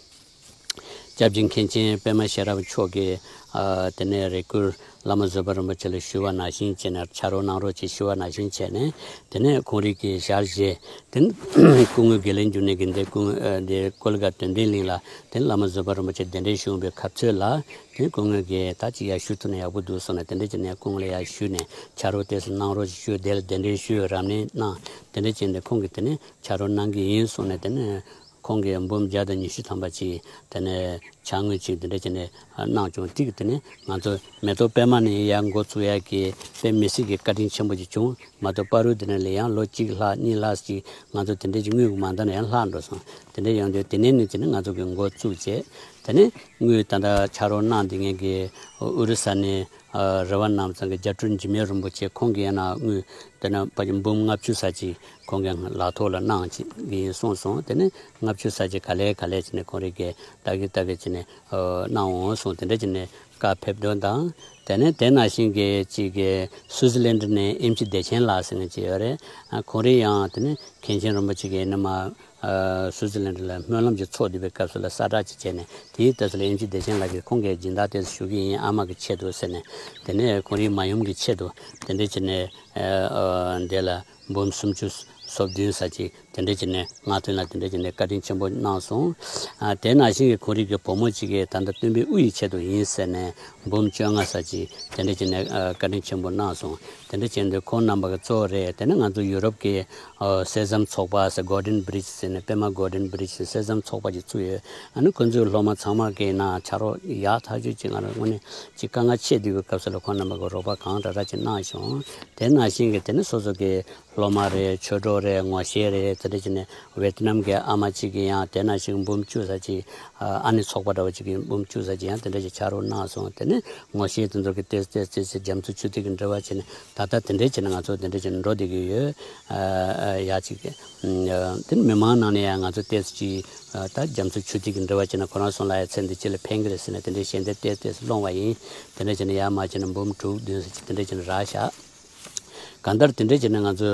སྐྱབས་རྗེ་མཁན་ཆེན་པད་མ་ཤེས་རབ་མཆོག་གིས་ཨ་དེ་ནས་རེ་སྐུལ་བླ་མ་བཟོད་པ་རིན་པོ་ཆེ་ལ་ཞུས་པ་ནང་བཞིན་བྱས་ནས་ཕྱག་རོགས་གནང་རོགས་ཅེས་ཞུས་པ་ནང་བཞིན་བྱས་ནས། དེ་ནས་ཁོང་རིགས་ཀྱི་ཞལ་བཞེས། དེ་ནས་སྐུ་ངོ་དགེ་ལེགས་འབྱུང་གནས་ཀྱིས་འདི་སྐུ་ངོ་ཨ་འདི་ཀོ་ལི་གྷལ་དོན་ལྡན་གླིང་ལ་དེ་ནས་བླ་མ་བཟོད་པ་རིན་པོ་ཆེ་གདན་འདྲེན་ཞུ་བའི་སྐབས་ཚོད་ལ། དེ་ནས་སྐུ་ངོ་གིས་ད་ཅིག་ཡར་ཞུ་ཐུབ་ན་ཡག་པོ་འདུག་གསུངས་ནས། དེ་འདྲ་བྱས་ནས་ཁོང་ལ་ཡར་ཞུས་ནས་ཕྱག་རོགས་ཏོག་ཙམ་གནང་རོགས་ཞུས། དེ་ལ་གདན་འདྲེན་ཞུས། རབ་གནས་གནང་། དེ་འདྲ་བྱས་ནས་ཁོང་གིས་དེ་ནས་ཕྱག་རོགས་གནང་གི་ཡིན་གསུངས་ནས། དེ་ནས་ཁོང་གིས་འབུམ་བརྒྱ་དང་ཉི་ཤུ་ཐམ་པ་ཅིག་དེ་ནས་ཕྱག་དངུལ་ཅིག་དེ་འདྲ་བྱས་ནས་གནང་བྱུང་། དེ་གིས་དེ་ནས་ང་ཚོ་མེ་ཏོག་པད་མ་ནས་ཡར་འགོ་བཙུགས་ཡག་གི་དཔེ་མི་སྲིད་ཀྱི་བཀའ་དྲིན་ཆེན་པོ་ཅིག་བྱུང་། མ་གཏོགས་བར་དུ་དེ་ནས་ལས་ཡང་ལོ་གཅིག་ལྷག་གཉིས་ལྷག་ཅིག་ང་ཚོ་དེ་འདྲ་ཅིག་དངུལ་གྱི་མ་མཐའ་ནས་ཡང་ལྷག་འགྲོ་སོང་། དེ་འདྲ་ཡོང་དུས་དེ་ནས་ནི་དེ་ནས་ང་ཚོ་གི་འགོ་བཙུགས་བྱས། དེ་ནས་དངུལ་ད་ལྟ་ཕྱག་རོགས་གནང་བསྡད་མཁན་གྱི་ཨུ་རུ་ས་ནས་ཨ་རི་བ་རྣམ་ཚང་གི་རྒྱ་སྤྲུལ་འཇིགས་མེད་རིན་པོ་ཆེ་ཁོང་གིས་ཡང་ན་དངུལ་དེ་ནས་ཕལ་ཆེར་འབུམ་ལྔ་བཅུ་ཙམ་ཅིག་ཁོང་གི་ལག་ཐོག་ལ་གནང་བྱེད་ཀྱི་ཡིན་གསུངས་སོང་། དེ་ནས་ལྔ་བཅུ་ཙམ་ཅིག་ག་ལེ་ག་ལེ་བྱས་ནས་ཁོང་རིགས་ཀྱིས་ལྟ་གི་ལྟ་གི་བྱས་ནས་ཨ་གནང་འོང་གསུངས། དེ་འདྲ་བྱས་ནས་བཀའ་ཕེབས་དོན་དང་། དེ་ནས་དེ་ནང་བཞིན་གྱི་གཅིག་གི་སུའུ་ཙི་ལན་ཌི་ནས་ཨེམ་ཆི་བདེ་ཆེན་ལགས་ཟེར་མཁན་ཅིག་ཡོད་རེད། ཨ་ཁོང་རིགས་ཡང་དེ་ནས་མཁན་ཆེན་རིན་པོ་ཆེ་གིས་ནི་མ་ཨ་སུའུ་ཙི་ལན་ཌི་ལ་སྨོན་ལམ་ཅིག་ཚོགས་བསྡད་པའི་སྐབས་སུ་ལ་གསལ་བསྒྲགས་ཅིག་བྱས་ནས། དེའི་དུས་སུ་ལ་ཨེམ་ཆི་བདེ་ཆེན་ལགས་ཀྱིས་ཁོང་གིས་སྦྱིན་བདག་ཏོག་ཙམ་ཞུ་གི་ཡིན། ཨ་མ་གི་ཆེད་དུ་ཟེར་ནས། དེ་ནས་ཁོང་རིགས་མ་ཡུམ་གྱི་ཆེད་དུ་དེ་འདྲ་བྱས་ནས་ཨ་ཨ་འདི་ལ་འབུམ་སུམ་ཅུ་སོ་བདུན་ཙམ་ཅིག་དེ་འདྲ་བྱས་ནས་ང་ཚོ་ལ་དེ་འདྲ་བྱས་ནས་བཀའ་དྲིན་ཆེན་པོ་གནང་སོང་། ཨ་དེ་ནང་བཞིན་གྱི་ཁོང་རིགས་ཀྱི་བུ་མོ་གཅིག་གིས་ད་ལྟ་སྟོན་པའི་དབུ་ཡི་ཆེད་དུ་ཡིན་ཟེར་ནས་འབུམ་བཅོ་ལྔ་ཙམ་ཅིག་དེ་འདྲ་བྱས་ནས་ཨ་བཀའ་དྲིན་ཆེན་པོ་གནང་སོང་། དེ་འདྲ་བྱས་འདུག་ཁོང་རྣམ་པ་གི་གཙོ་བོ་རེད། དེ་ནས་ང་ཚོ་ཡུ་རོབ་ཀྱི་ཨ་སེར་ཟམ་ཚོགས་པ་ཟེར། གོ་ལྡན་བྷི་རིཇ་ཟེར་ནས། པད་མ་གོ་ལྡན་བྷི་རིཇ་ཟེར་སེར་ཟམ་ཚོགས་པ་ཅིག་བཙུགས་ཡོད། ཨ་ནི་ཁོང་ཚོའི་སློབ་མ་ཚང་མ་གིས་ན་ཕྱག་རོགས་ཡག་ཐག་ཆོད་ཅིག་ང་རང་དངོས་གནས་ཅིག་དཀའ་ངལ་ཆེ་བསྡད་པའི་སྐབས་སུ་ལ་ཁོང་རྣམ་པ་གིས་རོགས་པ་གང་དྲག་དྲག་ཅིག་གནང་བྱུང་། དེ་ནང་བཞིན་གྱི་དེ་ནི་སོ་སོ་གི་སློབ་མ་རེད། ཆོས་གྲོགས་རེད། ངོ་ཤེས་རེད། དེ་འདྲ་བྱས་ནས་ཝེ་ཏི་ནམ་གྱི་ཨ་མ་གཅིག་གིས་ཡང་དེ་ནང་བཞིན་འབུམ་བཅུ་ཙམ་ཅིག་ཨ་ནི་ཚོགས་པ་འདྲ་བ་གཅིག་གིས་འབུམ་བཅུ་ཙམ་ཅིག་ཡང་དེ་འདྲ་ཅིག་ཕྱག་རོགས་གནང་སོང་། དེ་ནས་ངོ་ཤེས་དེ་ཚོ་གིས་ཏོག་ཙམ་ཏོག་ཙམ་རྒྱ་མཚོ་ཆུ་ཐིགས་ཀྱི་འབྲེལ་བ་བྱས་ནས་ད་ལྟ་དེ་འདྲ་བྱས་ནས་ང་ཚོ་དེ་འདྲ་བྱས་ནས་འགྲོ་བསྡད་ཀྱི་ཡོད། ཨ་ཨ་ཡ་གཅིག་དེ་ནི་མི་མང་ནང་ནས་ཡང་ང་ཚོ་ཏོག་ཙམ་ཅིག་ད་རྒྱ་མཚོ་ཆུ་ཐིགས་ཀྱི་འབྲེལ་བ་བྱས་ན་ཁོ་རང་ཚོ་ལ་ཡང་ཚེ་འདི་ཕྱི་ལ་ཕན་གྱི་རེད་ཟེར་ནས་དེ་འདྲའི་ཞལ་འདེབས་ཏོག་ཙམ་སློང་བ་ཡིན། དེ་འདྲ་བྱས་ནས་ཡར་མར་བྱས་ནས་འབུམ་དྲུག་བདུན་ཙམ་ཅིག་དེ་འདྲ་བྱས་ནས་རག་ཤག་གང་ལྟར་དེ་འདྲ་བྱས་ནས་ང་ཚོ་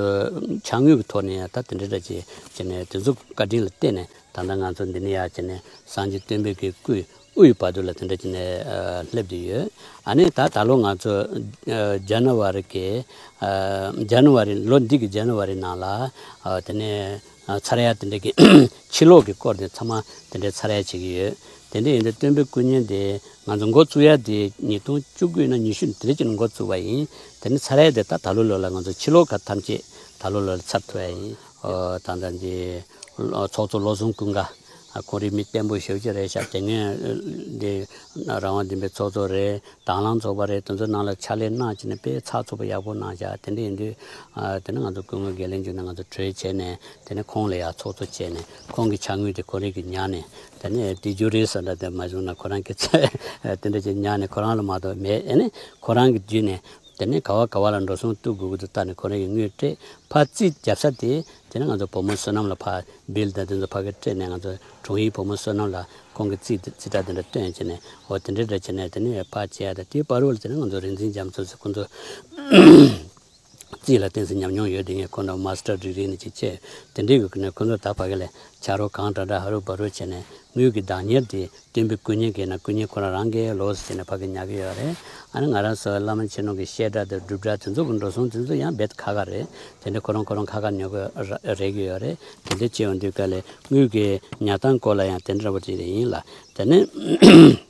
ཕྱག་དངུལ་གྱི་ཐོག་ནས་ཡང་ད་དེ་འདྲ་འདྲ་ཅིག་བྱས་ནས་དེ་ཚོ་བཀའ་དྲིན་ལ་བརྟེན་ནས་ད་ལྟ་ང་ཚོ་འདི་ནས་ཡར་བྱས་ནས་སངས་རྒྱས་སྟོན་པའི་གི་སྐུའི་དབུའི་བར་དུ་ལ་དེ་འདྲ་བྱས་ནས་ཨ་སླེབས་བསྡད་ཡོད། ཨ་ནི་ད་ད་ལོ་ང་ཚོ་ཨ་ཇ་ནི་ཝ་རི་གི་ཨ་ཇ་ནི་ཝ་རི་ལོ་འདི་གི་ཇ་ནི་ཝ་རི་ནང་ལ་ཨ་དེ་ནས་ཨ་ཚར་ཡ་དེ་འདྲ་གི་ཕྱི་ལོགས་ཀྱི་སྐོར་དེ་ཚང་མ་དེ་འདྲའི་ཚར་ཡ་བྱེད་ཀྱི་ཡོད། དེ་འདྲ་ཡིན་དུས་སྟོན་པའི་སྐུ་བརྙན་དེ་ང་ཚོ་འགོ་བཙུགས་ཡ་དེ་ཉིས་སྟོང་བཅུ་དགུ་ཡིན་ན་ཉི་ཤུ་དེ་འདྲ་ཅིག་ནས་འགོ་བཙུགས་པ་ཡིན། དེ་ནས་ཚར་ཡ་དེ་ད་ད་ལོ་ལོ་ལ་ང་ཚོ་ཕྱི་ལོགས་ཁག་ཐམས་ཅད་ད་ལོ་ལོ་ལ་ཚར་ཐུབ་ཡ་ཡིན། ཨོ་ད་ལྟ་འདི་ཚོགས་གཙོ་བློ་བཟང་ཀུན་དགའ་ཁོང་རིགས་མི་བརྟན་པོ་ཞེ་པོ་ཅིག་རེད་ཤག་དེ་སྔོན་འདི་རང་དབང་བདེན་པའི་ཚོགས་གཙོ་རེད། དང་བླངས་ཚོགས་པ་རེད། དེ་ཚོ་ནང་ལ་ཕྱག་ལས་གནང་བྱས་ནས་དཔེ་ཚགས་ཚུད་པོ་ཡག་པོ་གནང་བཞག་དེ་འདྲ་ཡིན་དུས་ཨ་དེ་ནས་ང་ཚོ་སྐུ་ངོ་དགེ་ལེགས་འབྱུང་གནས་ང་ཚོ་གྲོས་བྱས་ནས་དེ་ནས་ཁོང་ལ་ཡར་ཚོགས་གཙོ་བྱས་ནས་ཁོང་གི་ཕྱག་དངུལ་དེ་ཁོ་རང་གིས་ཉར་ནས། དེ་ནས་དེ་རྒྱུ་རེད་ཟེར་འདྲ་དེ་མ་བྱུང་ན་ཁོ་རང་གི་ཚེ་དེ་འདྲ་ཅིག་ཉར་ནས་ཁོ་རང་ལ་མ་གཏོགས་མེད། ཨེ་ནས་ཁོ་རང་གི་བརྒྱུད་ནས་དེ་ནས་ག་བ་ག་བ་ལ་འགྲོ་སོང་གཏུག་དགོས་ཀྱི་འདུག་ལྟ་ནས་ཁོ་རང་གིས་དངུལ་སྤྲད། ཕར་རྩིས་རྒྱབ་ས་དེ་དེ་ནས་ང་ཚོ་བུ་མོ་བསོད་ནམས་ལ་ཕར་བིལ་དང་དེ་ཚོ་ཕ་གིར་སྤྲད་ནས་ང་ཚོ་དྲུང་ཡིག་བུ་མོ་བསོད་ནམས་ལ་ཁོང་གི་རྩིས་དེ་རྩིས་ཁྲ་དེ་འདྲ་སྟོན་བྱས་ནས། འོ་དེ་འདྲ་འདྲ་བྱས་ནས་དེ་ནས་ཕར་བྱས་ཡ་དང་དེའི་བར་དུ་ལ་དེ་ནས་ང་ཚོ་རིག་འཛིན་རྒྱ་མཚོ་ཟེར་ཁོང་ཚོ་རྩིས་ལ་གཏན་ཚིགས་ཉམས་མྱོང་ཡོད་དེ་ངས་ཁོ་ན་མ་སི་ཊར་ཌི་གྷི་རི་ནས་ཅིག་བྱས། དེ་འདྲའི་གི་ནས་ཁོ་ཚོ་ད་ཕ་གི་ལ་ཕྱག་རོགས་གང་དྲག་དྲག་ཧ་རུ་བ་རུ་བྱས་ནས་དངུལ་གྱི་བདག་གཉེར་དེ་སྟོན་པའི་སྐུ་བརྙན་གྱི་ན་སྐུ་བརྙན་ཁོ་རང་རང་གིས་ལོགས་སུ་བྱས་ནས་ཕ་གི་ཉར་གི་ཡོད་རེད། ཨ་ནི་ང་རང་ཚོ་བླ་མ་མཆེད་གནང་གི་བཤད་གྲྭ་དང་སྒྲུབ་གྲྭ་དེ་ཚོ་གི་འགྲོ་སོང་དེ་ཚོ་ཡང་རྦད་ཁག་ཁག་རེད། དེ་འདྲ་ཁོ་རང་ཁོ་རང་ཁག་ཁག་ཉོ་གི་ར་རེད་གི་ཡོད་རེད། དེ་འདྲ་བྱས་ཡོང་དུས་ག་ལས་དངུལ་གྱི་ཉར་སྟངས་སྐོར་ལ་ཡང་དེ་འདྲ་བ་ཅིག་རེད་ཡིན་ལ། དེ་ནས་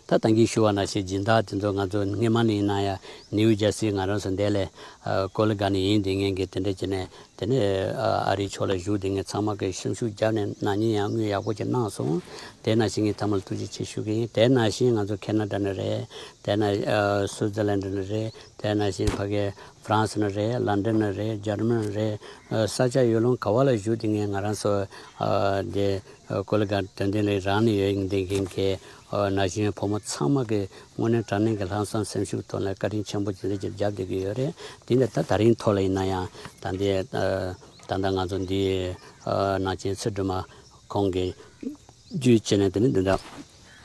ད་ད་གིན་ཞུ་བ་ནང་བཞིན་སྦྱིན་བདག་དེ་ཚོ་ང་ཚོ་སྔས་མ་ནས་ཡིན་ན་ཡང་ནིའུ་ཇར་སི་ང་རང་ཚོ་འདི་ལས་ཨ་ཀོ་ལི་གྷལ་ནས་ཡིན་བསྡད་མཁན་གྱི་དེ་འདྲ་བྱས་ནས་དེ་ནས་ཨ་ཨ་རིའི་ཕྱོགས་ལ་བཞུགས་བསྡད་མཁན་ཚང་མ་གིས་སེམས་ཤུགས་བརྒྱབ་ནས་ན་ནིང་ཡང་དངུལ་ཡག་པོ་ཅིག་གནང་སོང་། དེ་ནང་བཞིན་ངས་ཚང་མ་ལ་ཐུགས་རྗེ་ཆེ་ཞུ་གི་ཡིན། དེ་ནང་བཞིན་ང་ཚོ་ཁེ་ན་ཌ་ནས་རེད། དེ་ནས་ཨ་སུའུ་ཙི་ལན་ཌ་ནས་རེད། དེ་ནང་བཞིན་ཕ་གི་ཧྥ་རན་སི་ནས་རེད། ལན་ཌན་ནས་རེད། འཇར་མན་ནས་རེད། ཨ་ས་ཆ་ཡུལ་ལུང་ག་བ་ལ་བཞུགས་བསྡད་མཁན་ང་རང་ཚོ་ཨ་དེ་ཨ་ཀོ་ལི་གྷལ་དོན་ལྡན་གླིང་རང་ནས་ཡོད་བསྡད་མཁན་གྱི་ཨ་ན་གཞོན་བུ་མོ་ཚང་མ་གིས་དངོས་གནས་དྲང་གནས་ཀྱི་ལྷག་བསམ་སེམས་ཤུགས་ཐོག་ནས་བཀའ་དྲིན་ཆེན་པོ་ཇི་འདྲ་ཅིག་བརྒྱབ་བསྡད་ཀྱི་ཡོད་རེད། དེ་འདྲ་ད་ད་རིང་ཐོག་ལ་ཡིན་ན་ཡང་ད་འདི་ཨ་ད་ལྟ་ང་ཚོ་འདི་ཨ་ནང་ཆེན་ཚུལ་ཁྲིམས་ཁོང་གིས་བརྒྱུད་བྱས་ནས་དེ་ནི་འདི་འདྲ་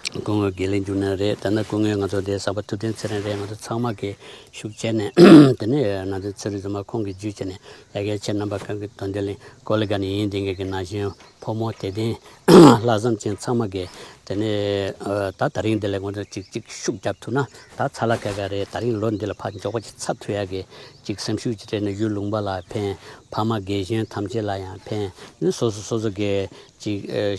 སྐུ་ངོ་དགེ་ལེགས་འབྱུང་གནས་རེད། ད་ནི་སྐུ་ངོ་ང་ཚོ་དེ་གསར་པ་ཐུབ་བསྟན་ཚེ་རིང་རེད། ང་ཚོ་ཚང་མ་གིས་ཤུགས་བྱས་ནས་དེ་ནས་ང་ཚོ་ཚེ་རིང་རྫུན་མ་ཁོང་གིས་བརྒྱུད་བྱས་ནས་ཡ་གི་ཁྱེད་རྣམ་པ་གང་གི་དོན་དེ་ལ་ཀོ་ལི་ག་ནས་ཡིན། དེ་འགའ་གི་ན་གཞོན་ཕོ་མོ་དད་ལྡན་ལྷག་བསམ་ཅན་ཚང་མ་གིས་དེ་ནས་ད་དེ་རིང་འདི་ལ་ང་ཚོ་ཅིག་ཅིག་ཤུགས་རྒྱབ་ཐུབ་ན་ད་ཚ་ལ་ཁ་ཁ་རེད། དེ་རིང་ལོ་འདི་ལ་ཕར་མགྱོགས་པ་ཅིག་ཚར་ཐུབ་ཡ་གི་ཅིག་སེམས་ཤུགས་ཅིག་སྤྲད་ནས་གཞིས་ལུང་པ་ལ་ཕན། ཕ་མ་དགེ་གཞན་ཐམས་ཅད་ལ་ཡང་ཕན། ནི་སོ་སོ་སོ་སོ་གི་ཅིག་ཨ་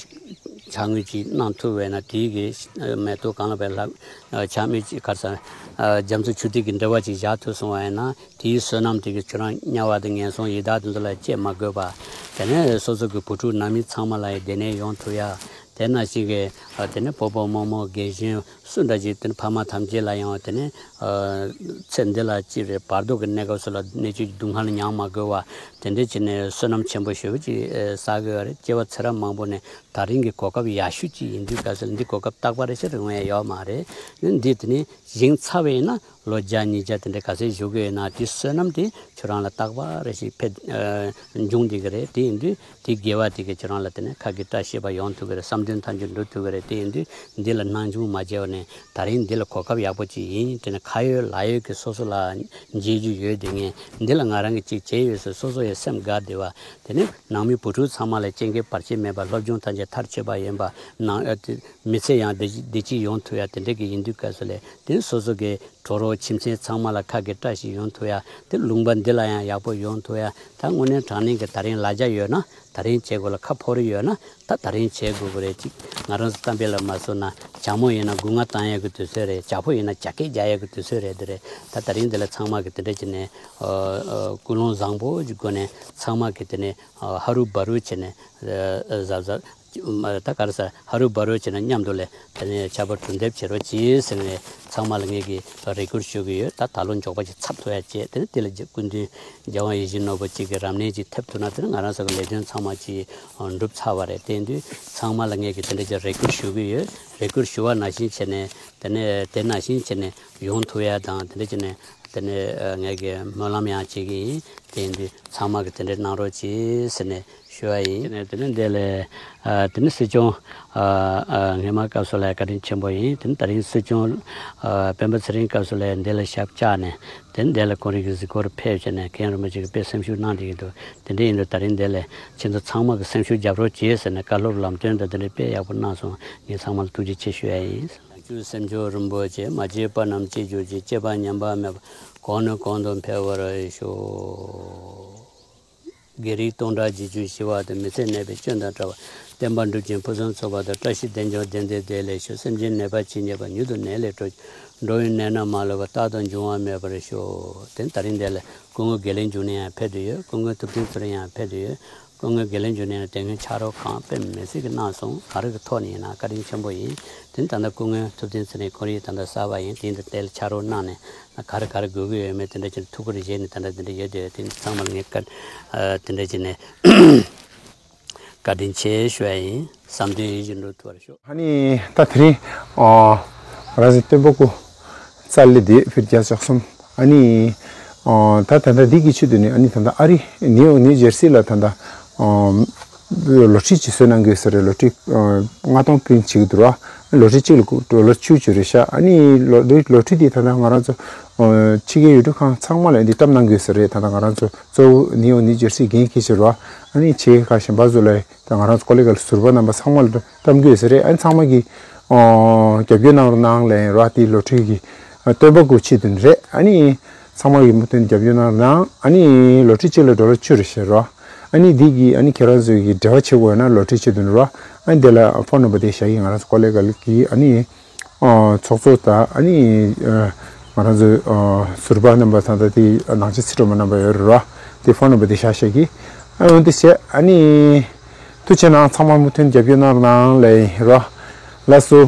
ཕྱག་དངུལ་ཅིག་གནང་ཐུབ་པས་ན་དེའི་གི་ཨ་མེ་ཏོག་གང་ལ་བས་ལྷག་ཨ་ཕྱག་མིག་ཅིག་ག་རེ་ཟེར། ཨ་རྒྱ་མཚོ་ཆུ་ཐིགས་ཀྱི་འབྲེལ་བ་ཅིག་བཞག་ཐུབ་སོང་བ་ཡིན་ན་དེའི་བསོད་ནམས་དེ་གིས་ཁྱོད་རང་དམྱལ་བ་དང་ངན་སོང་ཡི་དྭགས་དེ་ཚོ་ལ་སྐྱེ་མ་དགོས་པ། དེ་ནས་སོ་སོ་གི་བུ་ཕྲུག་ནང་མི་ཚང་མ་ལ་ཡང་བདེ་གནས་ཡོང་ཐུབ་ཡ། དེ་ནང་བཞིན་གྱི་ཨ་དེ་ནས་ཕོ་མོ་རྨོ་མོ་དགེ་གཞན་སུ་འདྲ་ཅིག་དེ་ནས་ཕ་མ་ཐམས་ཅད་ལ་ཡང་དེ་ནས་ཨ་ཚེ་འདི་ལ་ཅི་རེད། བར་དོ་གི་གནས་སྐབས་སུ་ལ་གནས་ཚུལ་སྡུག་བསྔལ་མྱང་མ་དགོས་པ། དེ་འདྲ་བྱས་ནས་བསོད་ནམས་ཆེན་པོ་ཞེ་པོ་ཅིག་ཨེ་བསགས་ཀྱི་ཡོད་རེད། སྐྱེ་བ་ཚེ་རབས་མང་པོ་ནས་ད་རིང་གི་གོ་སྐབས་ཡག་ཤོས་ཅིག་ཡིན་དུས་སྐབས་སུ་འདི་གོ་སྐབས་རྟག་པ་རེ་ཞིག་རིང་བ་ཡོད་མ་རེད། འདི་དེ་ནས་བཞེངས་ཚར་བ་ཡིན་ན་ལོ་བརྒྱ་ཉིས་བརྒྱ་དེ་འདྲ་ག་ཚོད་བཞུགས་ཀྱི་ཡོད་ན་དེ་བསོད་ནམས་དེ་ཁྱོད་རང་ལ་རྟག་པ་རེ་ཞིག་ཕེབས་ཨེ་འབྱུང་བསྡད་ཀྱི་རེད། དེ་ཡིན་དུས་དེ་དགེ་བ་དེ་གིས་ཁྱོད་རང་ལ་དེ་ནས་ཁ་གི་བཀྲ་ཤིས་པ་ཡོང་ཐུབ་ཀྱི་རེད། བསམ་དོན་ཐམས་ཅད་འགྲུབ་ཐུབ་ཀྱི་རེད། དེ་ཡིན་དུས་འདི་ལ་སྣང་ཆུང་མ་བྱས་པ་ནས་ད་རིང་འདི་ལ་གོ་སྐབས་ཡག་པོ་ཅིག་ཡིན། དེ་ནས་ཁ་ཡོད་ལག་ཡོད་ཀྱི་སོ་སོ་ལ་མཇལ་རྒྱུ་ཡོད་དེ་ངས་འདི་ལ་ང་རང་གིས་ཅིག་བྱས་ཡོད་ཟེར་སོ་སོ་ཡི་སེམས་དགའ་བདེ་བ། དེ་ནས་ནང་མི་བུ་ཕྲུག་ཚང་མ་ལ་སྐྱེ་འགན་བར་ཆད་མེད་པ་སློབ་སྦྱོང་ཐམས་ཅད་མཐར་ཕྱིན་པ་ཡིན་པ། ནང་ཨ་དེ་མི་ཚེ་ཡང་བདེ་བདེ་སྐྱིད་ཡོང་ཐུབ་ཡ་དེ་འདྲ་གི་ཡིན་དུས་སྐབས་སུ་ལས་དེ་སོ་སོ་གི་གྲོགས་རོགས་ཁྱིམ་མཚེས་ཚང་མ་ལ་ཁ་གི་བཀྲ་ཤིས་ཡོང་ཐུབ་ཡ། དེ་ལུང་པ་འདི་ལ་ཡང་ཡག་པོ་ཡོང་ཐུབ་ཡ། ད་དངོས་གནས་དྲང་གནས་ཀྱི་ད་རིང་ལ་རྒྱ་ཡོད་ན་ད་རིང་བྱེད་དགོས་ལ་ཁ་ཕོ་རི་ཡོད་ན་ད་ད་རིང་བྱེད་དགོས་ཀྱི་རེད། ཅིག་ང་རང་ཚོ་གཏམ་དཔེ་ལ་མ་སོང་ན་བྱ་མོ་ཡིན་ན་སྒོ་ང་བཏང་ཡ་གི་དུས་ཚོད་རེད། བྱ་ཕོ་ཡིན་ན་བྱ་སྐད་རྒྱག་ཡ་གི་དུས་ཚོད་རེད། དེ་རེད། ད་ད་རིང་འདི་ལ་ཚང་མ་གི་དེ་འདྲ་བྱས་ནས་ཨ་ཨ་ཀུན་སློང་བཟང་པོ་ཅིག་སྒོ་ནས་ཚང་མ་གི་དེ་ནས་ཨ་ཧ་རུ་བ་རུ་བྱས་ནས་ཨ་ཨ་གཟབ་གཟབ། ད་ག་རེ་ཟེར། ཧ་རུ་བ་རུ་བྱས་ནས་མཉམ་དུ་ལས་དེ་ནས་ཆར་པ་གྲུ་འདེབས་བྱེད་རོགས་གྱིས་ཟེར་ནས་ཚང་མ་ལ་ངས་ཀྱི་རེ་སྐུལ་ཞུ་གི་ཡོད། ད་ད་ལོ་མགྱོགས་པ་ཞིག་ཚར་ཐུབ་ཡ་བྱས། དེ་ནས་དེ་ལ་སྐུ་མདུན་རྒྱལ་དབང་ཡིད་བཞིན་ནོར་བུ་གཅིག་གི་རབ་གནས་ཅིག་ཐེབས་ཐུབ་ན་དེ་ནས་ང་རང་ཚོ་གི་ལས་དོན་ཚང་མ་ཅིག་འགྲུབ་ཚར་བ་རེད། དེ་ཡིན་དུས་ཚང་མ་ལ་ངས་ཀྱི་དེ་འདྲ་ཅིག་རེ་སྐུལ་ཞུ་གི་ཡོད། རེ་སྐུལ་ཞུ་བ་ནང་བཞིན་བྱས་ནས་དེ་ནས་དེ་ནང་བཞིན་བྱས་ནས་ཡོང་ཐུབ་ཡ་དང་དེ་འདྲ་བྱས་ནས་དེ་ནས་ངས་ཀྱི་སྨོན་ལམ་ཡང་བྱེད་ཀྱི་ཡིན། དེ་ཡིན་དུས་ཚང་མ་གི་དེ་འདྲ་གནང་རོགས་གྱིས་ཟེར་ནས་ཞུ་བ་ཡིན། དེ་ནས་དེ་ནས་འདི་ལས་ཨ་དེ་ནས་སྲིད་སྐྱོང་ཨ་ཨ་སྔོན་མ་སྐབས་སུ་ལ་བཀའ་དྲིན་ཆེན་པོ་ཡིན། དེ་ནས་ད་རིང་སྲིད་སྐྱོང་ཨ་སྤེན་པ་ཚེ་རིང་སྐབས་སུ་ལ་འདི་ལ་ཞབས་བཅགས་ནས་དེ་ནས་འདི་ལ་ཁོང་རང་གི་གཟིགས་སྐོར་ཕེབས་བྱས་ནས་མཁན་རིན་པོ་ཆེ་གི་དཔེ་སེམས་ཤུགས་གནང་བསྡད་ཀྱི་འདུག་དེ་འདྲ་ཡིན་དུས་ད་རིང་འདི་ལས་ཁྱེད་ཚོ་ཚང་མ་གི་སེམས་ཤུགས་རྒྱབ་རོགས་གྱིས་ཟེར་ནས་བཀའ་སློབ་ལམ་སྟོན་དང་དེ་འདྲ་དཔེ་ཡག་པོ་གནང་སོང་། ངས་ཚང་མ་ལ་ཐུགས་རྗེ་ཆེ་ཞུ་ཡ་ཡིན། བྱང་ཆུབ་སེམས་མཆོག་རིན་པོ་ཆེ། མ་སྐྱེས་པ་རྣམས་སྐྱེ་གྱུར་ཅིག། སྐྱེས་པ་ཉམས་པ་མེད་པར། གོང་ནས་གོང་དུ་འཕེལ་བར་ཤོག། བགེགས་རིགས་སྟོང་ཕྲག་བརྒྱད་ཅུ་ཞི་བ་དང་། མི་ཚེ་ནད་པའི་སྐྱོན་དང་བྲལ་བ། བསྟན་པ་འགྲུབ་ཅིང་ཕུན་སུམ་ཚོགས་པ་དང་། བཀྲ་ཤིས་དལ་འབྱོར་ལྡན་འདས་བདེ་ལེགས་ཤོག། སེམས་ཅན་ནད་པ་ཇི་སྙེད་པ། མྱུར་དུ་ནད་ལས་གྲོལ། འགྲོ་བའི་ནད་རྣམས་མ་ལུས་པ། རྟག་ཏུ་འབྱུང་བ་མེད་པར་ཤོག། དེ་ནས་ད་རིང་འདི་ལ་སྐུ་ངོ་དགེ་ལེགས་འབྱུང་གནས་ཡང་ཕེབས་བསྡད་ཡོད། སྐུ་ངོ་ཐུབ་བསྟན་ཚེ་རིང་ཡང་ཕེབས་བསྡད་ཡོད། སྐུ་ངོ་དགེ་ལེགས་འབྱུང་གནས་ལ་དེ་སྔོན་ཕྱག་རོགས་གང་དཔེ་མི་སྲིད་ཀྱི་གནང་སོང་། ག་རེ་གི་ཐོག་ནས་ཡིན་ན་བཀའ་དྲིན་ཆེན་པོ་ཡིན། དེ་ནས་ད་ལྟ་སྐུ་ངོ་ཐུབ་བསྟན་ཚེ་རིང་ཁོང་རང་ད་ལྟ་གསར་པ་ཡིན། དེ་ཡིན་དུས་དེ་ལ་ཕྱག་རོགས་གནང་ནས་ག་རེ་ག་རེ་དགོས་ཀྱི་ཡོད་མེད་དེ་འདྲ་ཅིག་ཐུགས་ཁུར་བཞེས་ནས་ད་ལྟ་དེ་འདྲ་ཡོད་དེ། དེ་ཚང་མ་ལ་ངས་བཀའ་ཨ་དེ་འདྲ་བྱས་ནས་བཀའ་དྲིན་ཆེ་ཞུ་ཡ་ཡིན། བསམ་དོན་ཡིད་བཞིན་འགྲུབ་ཐུབ་པར་ཤོག། ཨ་ནི་ད་དེ་རིང་ཨ་ར་ཟི་སྟོན་པ་སྐུ་རྩ་ལེ་དེ་ཕིར་བརྒྱ་ཆ་གསུམ། ཨ་ནི་ཨ་ད་ད་ལྟ་འདི་གི་ཆེད་དུ་ནི་ཨ་ནི་ད་ལྟ་ཨ་རི་ནིའུ་ནིའུ་ཇར་སི་ལ་ད་ལྟ་ཨ་ལོ་ཊ་རི་ཅིག་བཟོས་གནང་གི་ཡོད་ས་རེད། ལོ་ཊ་རི་ཨ་ལྔ་སྟོང་པྲིན་བྱེད་ཀྱི་འདུག་ར། ལོ་ཊ་རི་གཅིག་ལ་ཌོ་ལར་བཅུ་བཅུ་རེད་ཤག། ཨ་ནི་ལོ་ལོ་ཊ་རི་དེ་ད་ལྟ་ང་རང་ཚོ་ཨ་ཕྱི་རྒྱལ་ཡུལ་གྲུ་ཁག་ཚང་མ་ལ་འདི་བཏབ་གནང་གི་ཡོད་ས་རེད། ད་ལྟ་ང་རང་ཚོ་གཙོ་བོ་ནིའུ་ནིའུ་ཇར་སི་འགན་འཁྱེར་བྱས་ར། ཨ་ནི་ཕྱི་རྒྱལ་ཁག་གཞན་པ་ཚོ་ལ་ད་ང་རང་ཚོ་ཀོ་ལི་གྷལ་ཟུར་པ་རྣམ་པ་ཚང་མ་ལ་གཏམ་དགོས་ཟེར་རེད། ཨ་ནི་ཚང་མ་གིས་ཨོ་རྒྱབ་སྐྱོར་གནང་རོགས་གནང་ལབ་ཡིན་ར། དེ་ལོ་ཊ་རི་གི་ཨ་སྟོན་པ་སྐུ་ཆེད་དོན་རེད། ཨ་ནི་ཚང་མ་གིས་མུ་མཐུད་རྒྱབ་སྐྱོར་གནང་རོགས་གནང་། ཨ་ནི་ལོ་ཊ་རི་གཅིག་ལ་ཌོ་ལར་བཅུ་རེད་ཟེར་ར། ཨ་ནི་འདི་གི་ཨ་ནི་ཁྱེད་རང་ཚོ་གི་འབྲེལ་བ་བྱེད་དགོས་ན་ལོ་ཊ་རི་ཆེད་དོན་ར། ཨ་ནི་དེ་ལ་ཕོན་ནམ་བར་དེ་བཞག་གི། ང་རང་ཚོ་ཀོ་ལི་གྷལ་གི་ཨ་ནི་ཨ་ཚོགས་གཙོ་དང་ཨ་ནི་ཨ་ང་རང་ཚོ་ཨ་ཟུར་པ་རྣམ་པ་དང་ད་དེ་ནང་ཆེན་སྲིད་སྐྱོང་མ་རྣམ་པ་ཡོད་རེད་ར། དེ་ཕོན་ནམ་བར་དེ་བཞག་བཞག་གི། ཨ་འོན་ཏེ་བྱས་ཨ་ནི་ཐུགས་རྗེ་གནང་། ཚང་མ་མུ་མཐུད་རྒྱབ་སྐྱོར་གནང་རོགས་གནང་ལབ་ཡིན་ར། ལགས་སོ།